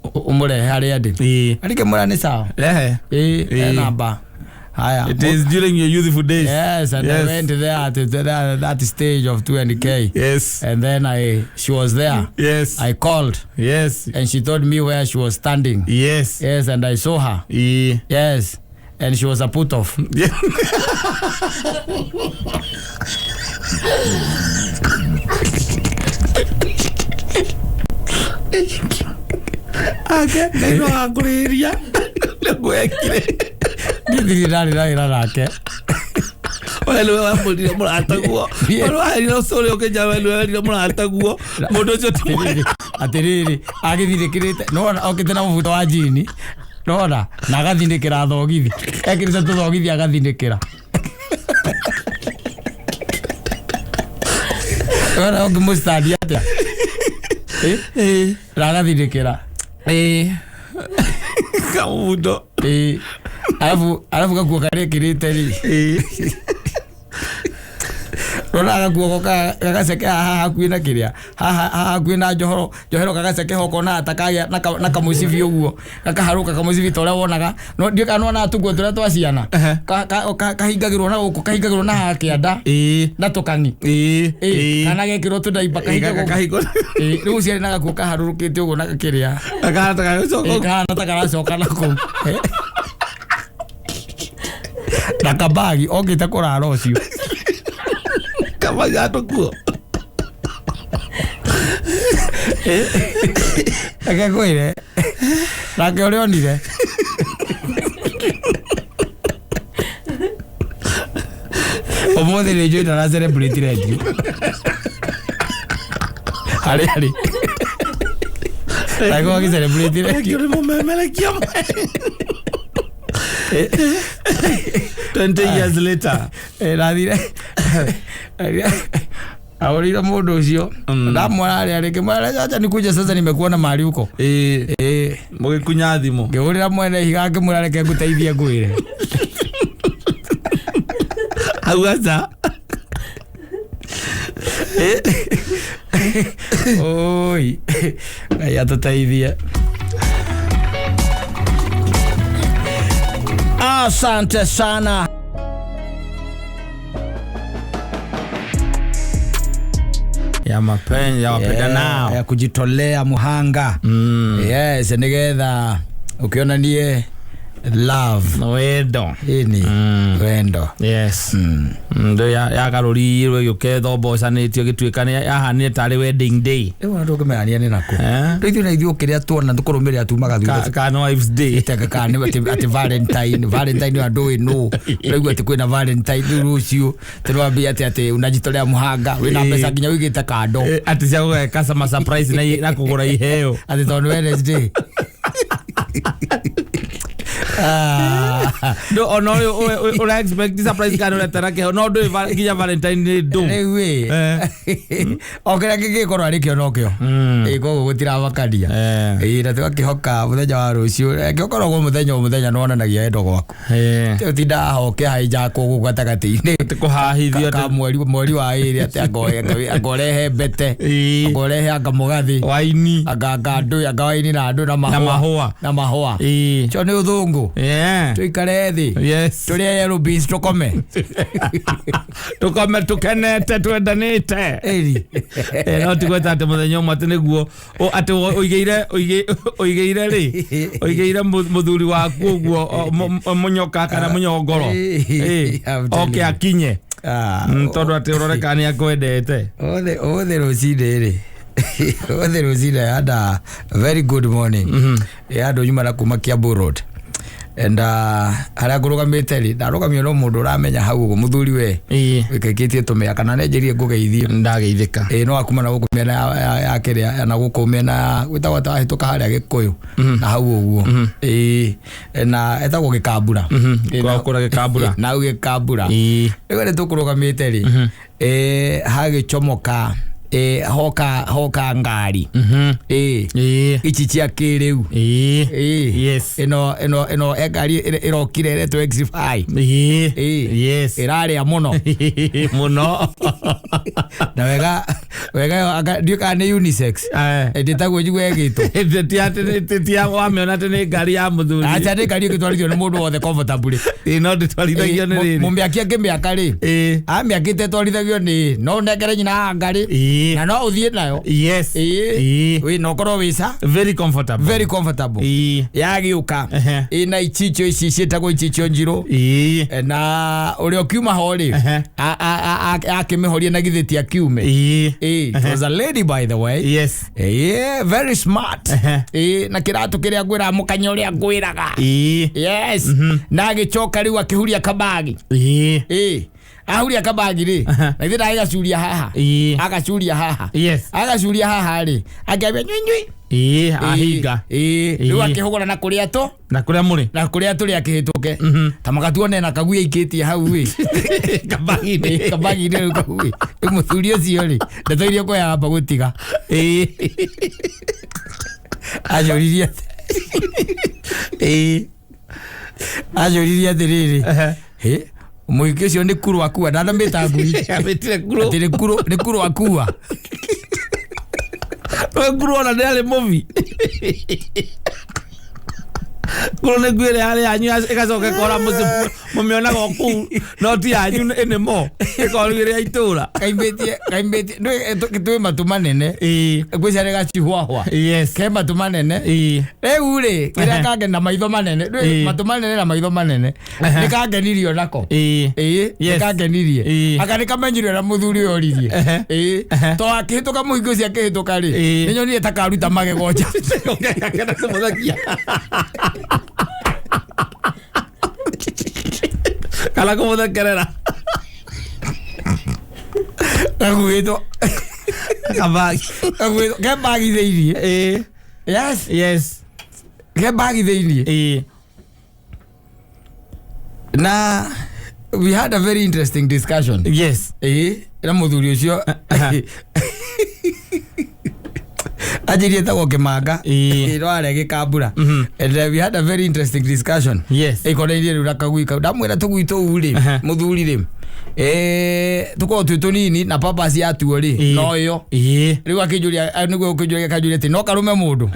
ũmũrehe harĩa ndĩ. Arikĩmwĩra nĩ sawa. Rehe. Ĩĩ, he namba haya. It is during your youthful days. Yes, and I went there at that stage of 20K. And then she was there. I called. And she told me where she was standing. Yes, and I saw her. Yes. And she was a put off. Ake, ngai no agakũrĩrĩria. Nĩguo ekire. Ndirĩ ndarĩ na wĩra nake. We nĩwe wamũrire mũrataguo. We nĩwe ũcio ũkĩnja, we nĩwe werire mũrataguo. Mũndũ ũcio ti mwega. Atĩrĩrĩ, agĩthirĩkĩrĩte, nĩwona okĩte na mũbuto wa jini, nĩwona, na agathinĩkĩra thogithi, ekĩrĩte tũthogithi agathinĩkĩra. Nĩwona ũngĩmũstandia atĩa? Na agathinĩkĩra. Kamũbuto. Arabu gakuo karĩa ekĩrĩte rĩ. Rora gakuo gagaceke haha hakuhĩ na kĩrĩa, haha hakuhĩ na njohero, njohero gagaceke ho ũkona ta kagĩa na kamũcibi ũguo, gakaharũka kamũcibi ta ũrĩa wonaga. No ndiũĩ kana nĩwonaga tũkuo tũrĩa twa ciana. Kahingagĩrwo na gũkũ, kahingagĩrwo na haha kĩanda. Na tũkang'i. Kana gekĩrwo tũndaiba kahingagwo. Kahingwo. Rĩu ũcio arĩ na gakuo kaharũrũkĩte ũguo na gakĩrĩa. Gakahana ta gagĩcoka. Kahana ta karacoka na kũu. Na kabagi okĩte kũrara ũcio. Kama kuo. Reke ngwĩre. Nake ũrĩa onire. Ũmũthĩ nĩ njũĩ ndara celebrate radio. Harĩ harĩ. Nake agĩ celebrate radio. Nĩ mũmemerekia. 20 years later. Ndathire. Ahũrĩire mũndũ ũcio. Ndamwona harĩa rĩ, ngĩmwĩra acha nikuje sasa, nimekuona mahali huko. Mũgĩkunya thimũ. Ngĩhũrĩra mwene ihiga ngĩmwĩra reke ngũteithie ngwĩre. Hau aca. Oi. Ngai atũteithie. Asante sana. Ya mapenzi ya wapendanao. Ya kujitolea muhanga. Yes, nigetha ukionanie love. Wendo. Ini wendo. Yes. Ndo yagarũrirwo ĩgĩũka ĩthombocanĩtio ĩgĩtuĩka nĩ yahanire tarĩ wedding day. Rĩu ona tũngĩmenyania nĩ nakũ. Rĩu ithuĩ na ithuĩ kĩrĩa tuona tũkũrũmĩrĩra tumaga thutha. Kana wives day. Iteka kana atĩ Valentine, Valentine andũ ĩ nũ. Ũraigua atĩ kwĩna Valentine rĩu rũciũ tũrambia atĩ unajitolea muhanga, wĩna mbeca nginya ũigĩte kando. Atĩ cia gũgeka sama surprise na kũgũra iheo. Atĩ tondũ Wednesday. No, ona ũyũ ũra expect surprise kana ũretera kĩheo, no ndũĩ nginya Valentine Day ndũ. Rĩu ĩ. O kĩrĩa kĩngĩkorwo arĩ kĩo no kĩo. Koguo gũtiramakania. Na tũgakĩhoka mũthenya wa rũciũ. Kĩokoragwo mũthenya o mũthenya nĩwonanagia wendo gwaku. Ũtindaga hoke haijakwo gũkũ gatagatĩ-inĩ. Atĩ kũhahithio Ka mweri wa ĩrĩ atĩ angorehe mbete. Angorehe anga mũgathĩ. Waini. Anga ndũĩ, anga waini na ndũĩ na mahũa. Na mahũa. Cio nĩ ũthũngũ. Tũikare thĩ. Tũrĩe yellow beans tũkome. Tũkome tũkenete twendanĩte. No ti gweta atĩ mũthenya ũmwe atĩ nĩguo atĩ ũigĩire rĩ, ũigĩire mũthuri waku ũguo mũnyoka kana mũnyongoro. Oke akinye. Tondũ atĩ ũrore kana nĩ akwendete. Ũmũthĩ rũcinĩ rĩ. Ũmũthĩ rũcinĩ I had a very good morning. Andũ nyuma na kuma Kiambu Road. And harĩa ngũrũgamĩte rĩ, ndarũgamio no mũndũ ũramenya hau ũguo mũthuri we. Wĩkĩkĩtie tũmĩaka na nĩanjĩrire ngũgeithie. Ndageithĩka. No akuma na gũkũ mĩena ya kĩrĩa, na gũkũ mĩena gwĩtagwo ta wahĩtũka harĩa Gĩkũyũ. Na hau ũguo. Na etagwo Gĩkambura. Kũra Gĩkambura. Na hau Gĩkambura. Rĩu nĩ tũkũrũgamĩte rĩ, hagĩcomoka Hoka hoka ngari. Ĩĩ. Ici cia kĩrĩu. Ĩĩ. Ĩĩ. Yes. Ĩno e ngari ĩrokire ĩretwo X5. Ĩĩ. Ĩĩ. Yes. Ĩrarĩa mũno. Mũno. Na wega wega ĩyo ndiũĩ kana nĩ unisex. Ndĩtagwo njigue ĩgĩtwo. Ti atĩ ti wamĩona atĩ nĩ ngari ya mũthuri. Acha nĩ ngari ĩgĩtwarithio nĩ mũndũ wothe comfortably. Ĩĩ, no ndĩtwarithagio nĩ rĩrĩ. Mũmĩaki angĩmĩaka rĩ, Ĩĩ. amĩakĩte ĩtwarithagio nĩ no ũnengere nyina haha ngarĩ Ĩĩ. na no ũthiĩ nayo. Yes. Ĩĩ. Ĩĩ. Wĩ na ũkorwo wĩ ca Very comfortable. very comfortable. Ĩĩ. Yagĩũka ĩna ichicho ici ciĩtagwo ichicho njirũ. Ĩĩ. Na ũrĩa ũkiuma ho rĩ, akĩmĩhoria na githĩ ti akiume. Ĩĩ. Ĩĩ, it was a lady by the way. Yes. Ĩĩ, very smart. Ĩĩ, na kĩratũ kĩrĩa ngwĩraga mũkanya ũrĩa ngwĩraga. Ĩĩ. Yes. Na agĩcoka rĩu akĩhuria kabagi. Ĩĩ. Ĩĩ, ahuria kabagi rĩ, na ithuĩ ndagĩgacuria haha. Ĩĩ. Agacuria haha. Yes. Agacuria haha rĩ, akĩambia nyui nyui. Ĩĩ, ahinga. Ĩĩ, rĩu Ĩĩ. akĩhũgũra na kũrĩa tũ Na kũrĩa mũrĩ. na kũrĩa tũrĩ akĩhĩtũke ta magatuone na kagui aikĩtie hau ĩ. Kabagi-inĩ. Kabagi-inĩ rĩu kagui. Rĩu mũthuri ũcio rĩ, ndeto iria kweyamba gũtiga. Ĩĩ. Anjũririe Ĩĩ. anjũririe atĩrĩrĩ, hĩ, mũhiki ũcio nĩ kuru akua, ndanamĩta ngui. Amĩtire nguru. Atĩ nĩ kuru, nĩ kuru akua. We nguru ona nĩ arĩ mũbi. Nguru nĩ ngui ĩrĩa yarĩ yanyu ĩgacoka ĩkora mũciĩ mũmĩonaga o kũu no ti yanyu ĩnĩmo ĩkorwo ĩrĩ ya itũra. Kaimbĩtie kaimbĩtie twĩ matũ manene. Ĩĩ. Ngwĩciria nĩ gachihuahua. Yes. Ke matũ manene. Ĩĩ. Rĩu rĩ, kĩrĩa kange na maitho manene. Ndũĩ Ĩĩ. matũ manene na maitho manene. Nĩ kangenirio nako. Ĩĩ. Ĩĩ, nĩ Yes. kangenirie. Ĩĩ. Anga nĩ kamenyirio na mũthuri ũyũ oririe. Ĩĩ. To akĩhĩtũka mũhiki ũcio akĩhĩtũka rĩ, Ĩĩ. nĩ nyonire ta karuta magego nja. Gakena kũmũthekia. Kana kũmũthekerera. Gakuĩtwo Kabagi. gakuĩtwo ke mbagi thĩiniĩ. Ĩĩ. Yes. Yes. Ke mbagi thĩiniĩ. Ĩĩ. Na we had a very interesting discussion. Yes. Ĩĩ, na mũthuri ũcio anjĩrie etagwo Kĩmanga. Ĩĩ. Ĩĩ, no arĩa gĩkambura. And we had a very interesting discussion. Yes. Ĩkonainie rĩu na kagui kau. Ndamwĩra tũgui tũu rĩ, mũthuri rĩ, tũkoragwo twĩ tũnini na purpose yatuo rĩ, Ĩĩ. no ĩyo. Ĩĩ. Rĩu akĩnjũria, nĩguo ũkĩnjũria akanjũria atĩ no karũme mũndũ.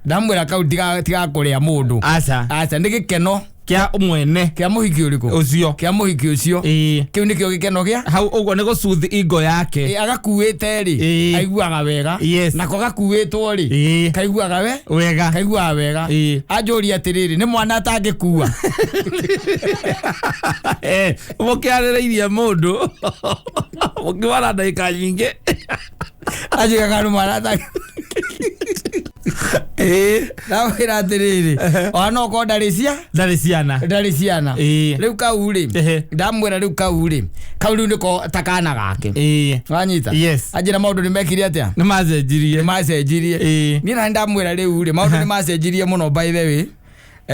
Ndamwĩra kau tigakũrĩa mũndũ. Aca. Aca, nĩ gĩkeno Kĩa mwene kĩa mũhiki ũrĩkũ? ũcio. Kĩa mũhiki ũcio. Ĩĩ. Kĩu nĩkĩo gĩkeno gĩa Hau ũguo nĩ gũcuthi ingo yake. Ĩ, agakuĩte rĩ, Ĩĩ. aiguaga wega. Yes. Nako gakuĩtwo rĩ, Ĩĩ. kaiguaga we Wega. kaiguaga wega. Ĩĩ. Anjũria atĩrĩrĩ, nĩ mwana atangĩkua? Mũkĩarĩrĩirie mũndũ mũkĩwara ndagĩka nyingĩ. Anjĩkaga nĩ mwana atangĩ. Ĩĩ. Ndamwĩra atĩrĩrĩ, ona no korwo ndarĩ cia Ndarĩ ciana. ndarĩ ciana. Ĩĩ. Rĩu kau rĩ, ndamwĩra rĩu kau rĩ, kau rĩu nĩko ta kana gake. Ĩĩ. Wanyita? Yes. Anjĩra maũndũ nĩ mekire atĩa? Nĩ macenjirie. Nĩ macenjirie. Ĩĩ. Niĩ na ndamwĩra rĩu rĩ, maũndũ nĩ macenjirie mũno by the way.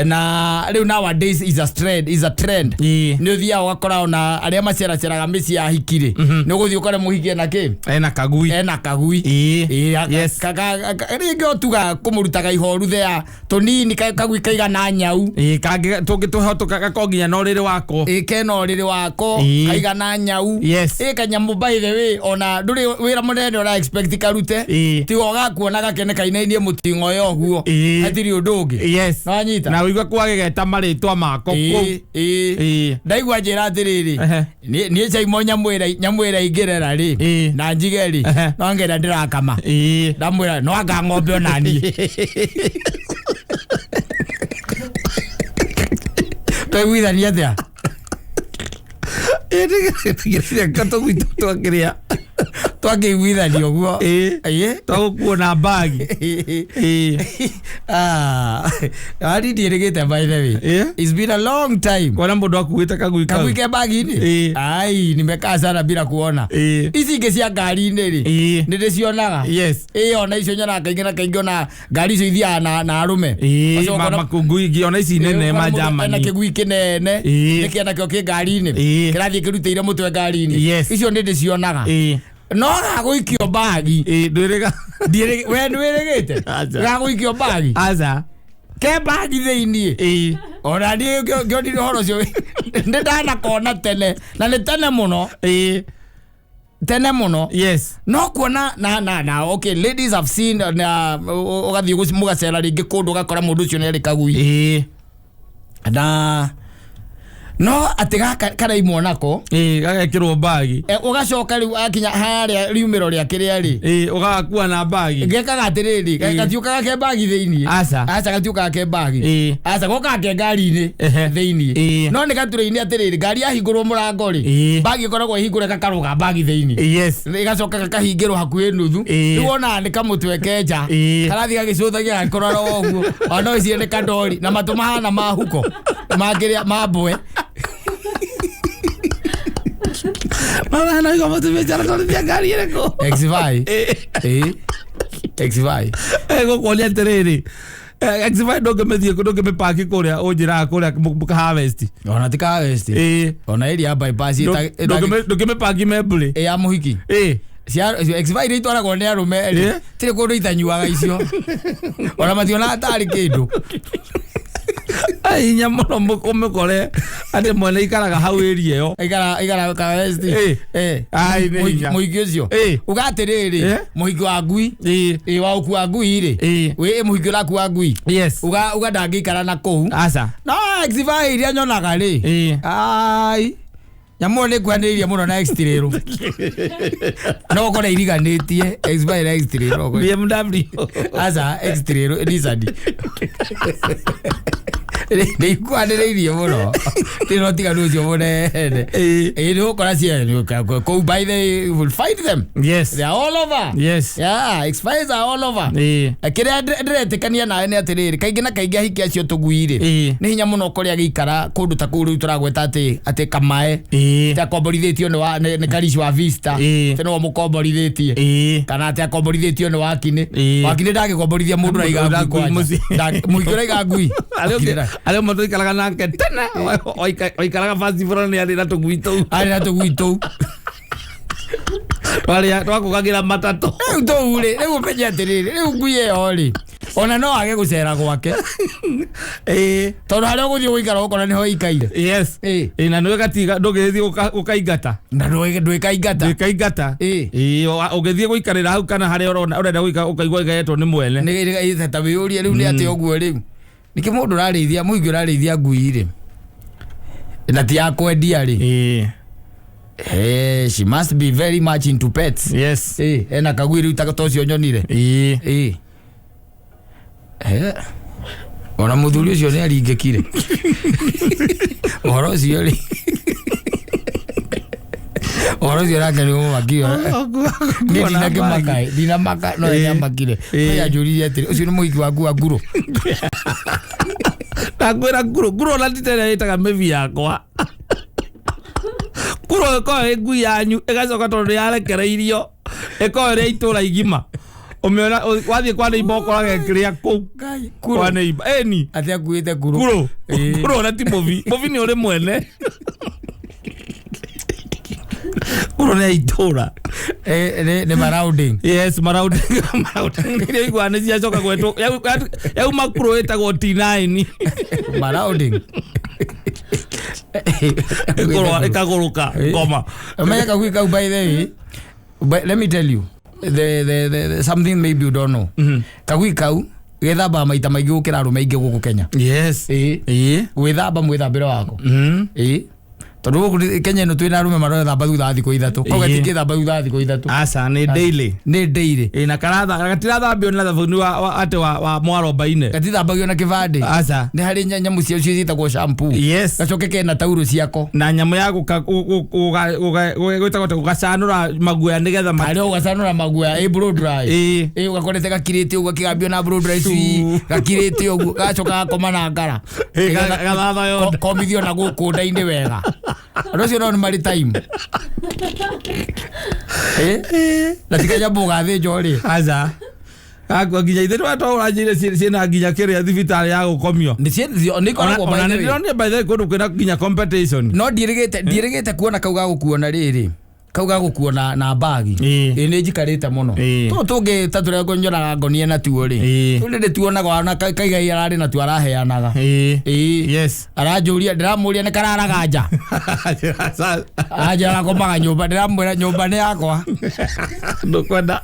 Na rĩu nowadays is a trend, is a trend. Ĩĩ. Nĩ ũthiaga ũgakora ona arĩa maceraceraga mĩciĩ ya ahiki rĩ, nĩ ũgũthiĩ ũkore mũhiki ena kĩ? Ena kagui. Ena kagui. Ĩĩ. Ĩĩ, Yes. rĩngĩ ũtuga kũmũrutaga ihoru thea tũnini kagui kaigana nyau. Ĩĩ, kangĩ tũngĩtũhotũka gako nginya na ũrĩrĩ wako. Ĩĩ, kena ũrĩrĩ wako Ĩĩ. kaigana nyau. Yes. Ĩĩ, kanyamũ by the way ona ndũrĩ wĩra mũnene ũra expect karute. Ĩĩ. Tiga ũgakuona gakene kainainie mũting'oe ũguo. Ĩĩ. Hatirĩ ũndũ ũngĩ. Yes. Nĩwanyita? Na ũigua kwagegeta marĩtwa mako kũu. Ĩĩ, ĩĩ. Ĩĩ. Ndaigua njĩra atĩrĩrĩ, niĩ Chaimo nyamũ ĩrĩa ingĩrera rĩ, Ĩĩ. na njige rĩ, no ngenda ndĩrakama. Ĩĩ. Ndamwĩra no anga ng'ombe ona niĩ. Twaiguithania atĩa? Ĩĩ, tũgui twakĩrĩa. Twakĩiguithania ũguo. Ĩĩ. Ĩĩ. Twagũkuo na mbagi. Ĩĩ. Ah, ari ndiĩrĩgĩte by the way. Ĩĩ. It's been a long time. Kuona mũndũ akuĩte kagui kau. Kagui ke bagi-inĩ? Ĩĩ. Ai, nimekaa sana bila kuona. Ĩĩ. Ici ingĩ cia ngari-inĩ rĩ, Ĩĩ. nĩ ndĩcionaga. Yes. Ĩĩ, ona icio nyonaga kaingĩ na kaingĩ ona ngari icio ithiaga na arũme. Ĩĩ, Ũcoka ũkona makungui ingĩ ona ici nene Ĩĩ, ma ũkona mũndũ ena Germany. kĩgui kĩnene Ĩĩ. nĩkĩ nakĩo kĩ ngari-inĩ Ĩĩ. kĩrathiĩ kĩrutĩire mũtwe ngari-inĩ. Yes. Icio nĩ ndĩcionaga. Ĩĩ. No gagũikio mbagi. Ĩ, ndwĩrĩga. We ndwĩrĩgĩte? Aca. Gagũikio mbagi. Aca. Ke mbagi thĩiniĩ. Ĩ. Ona niĩ ngĩonire ũhoro ũcio nĩ ndanakona tene na nĩ tene mũno. Ĩ. Tene mũno. Yes. No kuona na okay, ladies have seen na ũgathiĩ mũgacera rĩngĩ kũndũ ũgakora mũndũ ũcio nĩ arĩ kagui. Ĩ. Na no atĩ gaka karaimwo nako. Ĩ, gagekĩrwo mbagi. Ũgacoka rĩu akinya harĩa riumĩro rĩa kĩrĩa rĩ. Ĩ, ũgagakua na mbagi. Gekaga atĩrĩrĩ, gatiũkaga ke mbagi thĩiniĩ. Aca. Aca, gatiũkaga ke mbagi. Ĩ. Aca, gokaga ke ngari-inĩ thĩiniĩ. No nĩ gaturĩ-inĩ atĩrĩrĩ, ngari yahingũrwo mũrango rĩ, mbagi ĩkoragwo ĩhingũre gakarũga mbagi thĩiniĩ. Ĩgacoka gakahingĩrwo hakuhĩ nuthu. Rĩu wonaga nĩ kamũtwe kenja. Karathiĩ gagĩcũthagia gakĩrora ũguo. Ona no ĩcirie nĩ kandori na matũ mahana ma huko. Ma kĩrĩa ma mbwe. Mama na iko mũtumia ũcio aratwarithia ngari ĩrĩkũ? X5. Ĩ. X5. Gũkuonia atĩrĩrĩ, X5 ndũngĩmĩthiĩ, ndũngĩmĩpaki kũrĩa ũnjĩraga kũrĩa harvest. Ona ti ka harvest. Ona area ya bypass Ndũngĩmĩpaki Membũrĩ. Ĩ ya mũhiki. Cia X5 iria itwaragwo nĩ arũme rĩ, tirĩ kũndũ itanyuaga icio. Ona mationaga tarĩ kĩndũ. Ai, hinya mũno ũmĩkore atĩ mwene ikaraga hau area ĩyo. Ikara ka harvest. Ai, nĩ hinya. Mũhiki ũcio. Uga atĩrĩrĩ, mũhiki wa ngui. Ĩ, wa ũkua ngui rĩ. Wĩ mũhiki ũrakua ngui. Uga ndangĩikara na kũu. Aca. No X5 iria nyonaga rĩ. Ai. Nyamũ ĩyo nĩ ĩkuhanĩrĩirie mũno na X-Trail. No ũkore iriganĩtie X5 na X-Trail. BMW. Aca, X-Trail, Nissan. Nĩ ikuhanĩrĩirie mũno. Nĩ ũtiganu ũcio mũnene. Ĩ, nĩ ũgũkora kũu, by the way, you will find them. They are all over. Yeah, X5s are all over. Kĩrĩa ndĩretĩkania nawe nĩ atĩrĩrĩ, kaingĩ na kaingĩ ahiki acio tũgui rĩ, nĩ hinya mũno ũkore agĩikara kũndũ ta kũu rĩu tũragweta atĩ kamae atĩ akomborithĩtio nĩ karici wa Vista, atĩ nĩwe mũkomborithĩtie, kana atĩ akomborithĩtio nĩ Wakinĩ. Wakinĩ ndangĩkomborithia mũndũ ũraiga ngui kwanja. Mũciĩ. Mũhiki ũraiga ngui. Arĩa ũmwe tũikaraga nake tene waikaraga first floor nĩ arĩ na tũgui tũu. Arĩ na tũgui tũu. Twakũgagĩra matatũ. Rĩu tũu rĩ, rĩu ũmenye atĩrĩrĩ, rĩu ngui ĩyo rĩ, ona no age gũcera gwake. Tondũ harĩa ũgũthiĩ gũikara ũgũkora nĩho ĩikaire. Ĩ, na nĩwe gatiga ndũngĩthiĩ gũkaingata. Na ndwĩkaingata. Ndwĩkaingata. Ĩ, ũngĩthiĩ gũikarĩra hau kana harĩa ũrona ũrenda gũikara ũkaigua ĩgaetwo nĩ mwene. Nĩ ta wĩyũrie rĩu nĩ atĩ ũguo rĩu. Nĩkĩ mũndũ ũrarĩithia, mũingĩ ũrarĩithia ngui rĩ, na ti ya kwendia rĩ. She must be very much into pets. Ena kagui rĩu ta ũcio nyonire. Ona mũthuri ũcio nĩ aringĩkire. Ũhoro ũcio rĩ. Ũhoro ũcio nake nĩ ũmakire. Niĩ ndinakĩmaka, ndinamaka, no nĩamakire. No anjũririe atĩrĩ, ũcio nĩ mũhiki waku wa nguro? Ndakwĩra nguro, nguro ona ti ta ĩrĩa ĩtaga mĩbi yakwa. Nguro ĩkoragwo ĩ ngui yanyu, ĩgacoka tondũ nĩ yarekereirio, ĩkoragwo ĩrĩ ya itũũra igima. Ũmĩona, wathiĩ kwa neighbor ũkoraga ĩkĩrĩa kũu. Nguro. Kwa neighbor. Ĩni. Atĩ akuĩte nguro. Nguro. Nguro ona ti mũbi. Mũbi nĩ ũrĩ mwene. Nguro nĩ ya itũũra. Nĩ marauding. Yes, marauding. Marauding. Iria iguaga nĩ ciacoka gwetwo. Yauma nguro ĩtagwo T9. Marauding. Ĩkũrũa, ĩkagũrũka ngoma. Ũmenye kagui kau, by the way, but let me tell you the something maybe you don't know. Kagui kau gethambaga maita maingĩ gũkĩra arũme aingĩ gũkũ Kenya. Gwĩthamba mwĩthambĩre wako. Tondũ gũkũ Kenya ĩno twĩna arũme marethamba thutha wa thikũ 3. Koguo gatingĩthamba thutha wa thikũ 3. Aca, nĩ daily. Nĩ daily. Ĩ, na karatha, gatirathambio na thabuni wa atĩ wa mwarobaine. Gatithambagio na kĩbandĩ. Aca. Nĩ harĩ nyamũ ciao cio ciĩtagwo shampoo. Gacoke kena taurũ ciako. Na nyamũ ya gwĩtagwo atĩ gũgacanũra maguoya nĩgetha Harĩa ũgacanũra maguoya, ĩ blow dry. Ĩ, ũgakorete gakirĩte ũguo, gakĩgambio na blow dry cui, gakirĩte ũguo, gacoka gakoma na ngara. Ĩ, gathatha yothe. Komithio na gũkũ nda-inĩ wega. Andũ acio no nĩ marĩ time. Na ti kanyamũ ũgathĩnjwo rĩ. Aca. Gakua nginya ithe twatũranjĩire ciĩna nginya kĩrĩa thibitarĩ ya gũkomio. Nĩ nĩ ikoragwo Ona by nĩ the way. ndĩronire by the way kũndũ kwĩna nginya competition. No ndiĩrĩgĩte kuona kau gagũkuona rĩrĩ. Kau gagũkuo na bagi. Ĩĩ. Ĩ nĩ njikarĩte mũno. Ĩĩ. Tũtũ tũngĩ ta tũrĩa nyonaga ngonie natuo rĩ. Ĩĩ. Tũrĩ ndĩtuonaga ona kaigai ararĩ natuo araheanaga. Ĩĩ. Ĩĩ. Yes. Aranjũria, ndĩramũria nĩ kararaga nja. Anjĩra gakomaga nyũmba, ndĩramwĩra nyũmba nĩ yakwa. Ndũkwenda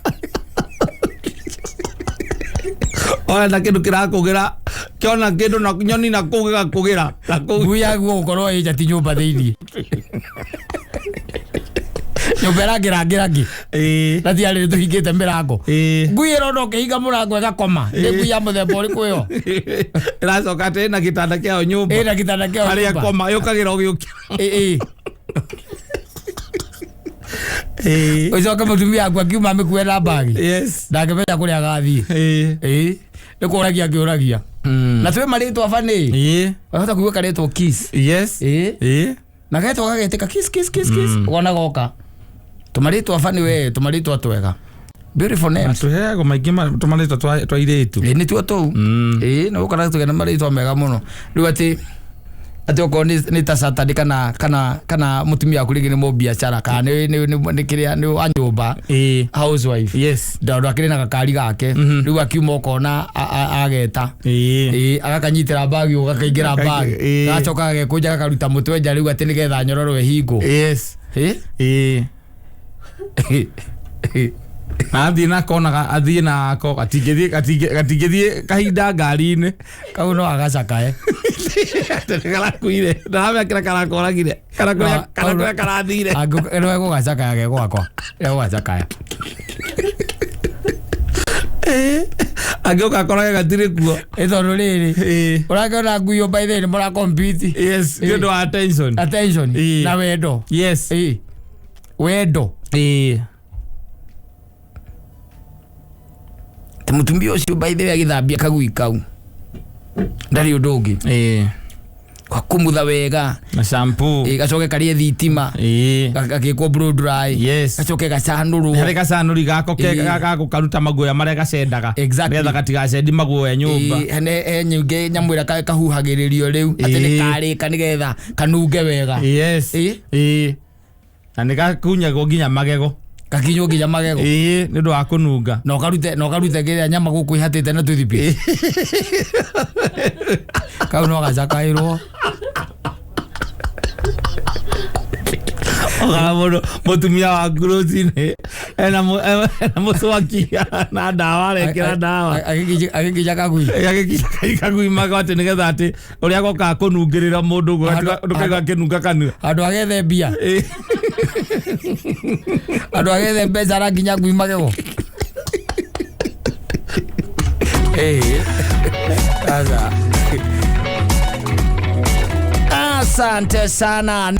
ona kĩndũ kĩrakũgĩra kĩona kĩndũ na nyoni na kũu gĩgakũgĩra na kũu. Ngui yaguo gũkorwo ĩ nja ti nyũmba thĩiniĩ. Nyũmba ĩrangĩrangĩra ngĩ. Ĩĩ. Na ti arĩ tũhingĩte mĩrango. Ĩĩ. Ngui ĩrona ũkĩhinga mũrango ĩgakoma. Nĩ ngui ya mũthemba ũrĩkũ ĩyo? Ĩracoka atĩ ĩna gĩtanda kĩayo nyũmba. Ĩna gĩtanda kĩayo harĩa nyũmba. koma yũkagĩra ũgĩũkĩra. Ĩĩ. Ĩĩ. Ũcoke mũtumia waku akiuma amĩkue na mbagi. Yes. Ndangĩmenya kũrĩa agathiĩ. Ĩĩ. Ĩĩ. Nĩ kũragia ngĩũragia. Na twĩ marĩtwa bani. Ĩĩ. Wahota kuigua karĩtwo kiss. Yes. Ĩĩ. Ĩĩ. Na getwo gagetĩka kiss kiss kiss kiss. Ũkona goka. Tũmarĩtwa bani we, tũmarĩtwa twega. Beautiful names. Tũheagwo maingĩ tũmarĩtwa twa airĩtu. Ĩĩ nĩtuo tũu. Ĩĩ na ũkona tũgĩa na marĩtwa mega mũno. Rĩu atĩ okorwo nĩ ta Saturday kana mũtumia waku rĩngĩ nĩ mũbiacara kana nĩ kĩrĩa nĩ wa nyũmba. Ĩĩ. Housewife. Yes. Ndondũ akĩrĩ na gakari gake. Rĩu akiuma ũkona ageta. Ĩĩ. Ĩĩ agakanyitĩra mbagi ũgakaingĩra mbagi. Ĩĩ. Gacoka gagekũnja gakaruta mũtwe nja rĩu atĩ nĩgetha nyororo ĩhingwo. Yes. Ĩĩ. Ĩĩ. Na athiĩ nako ona athiĩ nako gatingĩthiĩ kahinda ngari-inĩ. Kau no agacakae. Atĩ karakuire. Ndaramenya kĩrĩa karakoragire. Kana kũrĩa karathire. No egũgacakaya ge gwakwa. Egũgacakaya. Ĩĩ. Angĩũka akorage gatirĩ kuo. Ĩ tondũ rĩrĩ. Ĩĩ. Ũrakĩona ngui by the way nĩ mũra compete. Yes. Nĩ ũndũ wa attention. Attention Ĩĩ. na wendo. Yes. Ĩĩ. Wendo. Ĩĩ. Ta mũtumia ũcio by the way agĩthambia kagui kau. Ndarĩ ũndũ ũngĩ. Ĩĩ. Gakumutha wega. Na shampoo. Ĩĩ gacoke karĩe thitima. Ĩĩ. Gagĩkwo blow dry. Yes. Gacoke gacanũrwo. Harĩ gacanũri gako Ĩĩ. gagũkaruta maguoya marĩa gacendaga. Exactly. Nĩgetha gatigacendi maguoya nyũmba. Ĩĩ, he nyingĩ nyamũ ĩrĩa kahuhagĩrĩrio rĩu atĩ nĩ Ĩĩ. karĩka nĩgetha kanunge wega. Yes. Ĩĩ. Ĩĩ. Na nĩ gakunyagwo nginya magego. Gakinywo nginya magego. Ĩĩ, nĩ ũndũ wa kũnunga. Na ũkarute kĩrĩa nyama gũkũ ihatĩte na toothpick. Kau no gacakaĩrwo. Ũkaga mũndũ mũtumia waku rũcinĩ ena mũcwaki na ndawa arekĩra ndawa. Agĩkinya kagui. Agĩkinya kagui magego atĩ nĩgetha atĩ ũrĩa gokaga kũnungĩrĩra mũndũ ũguo ndũkaigua akĩnunga kanua. Handũ agethe mbia. Ĩĩ. Andũ agethe mbeca arakinya ngui magego. Ĩĩ. Sasa. Asante sana.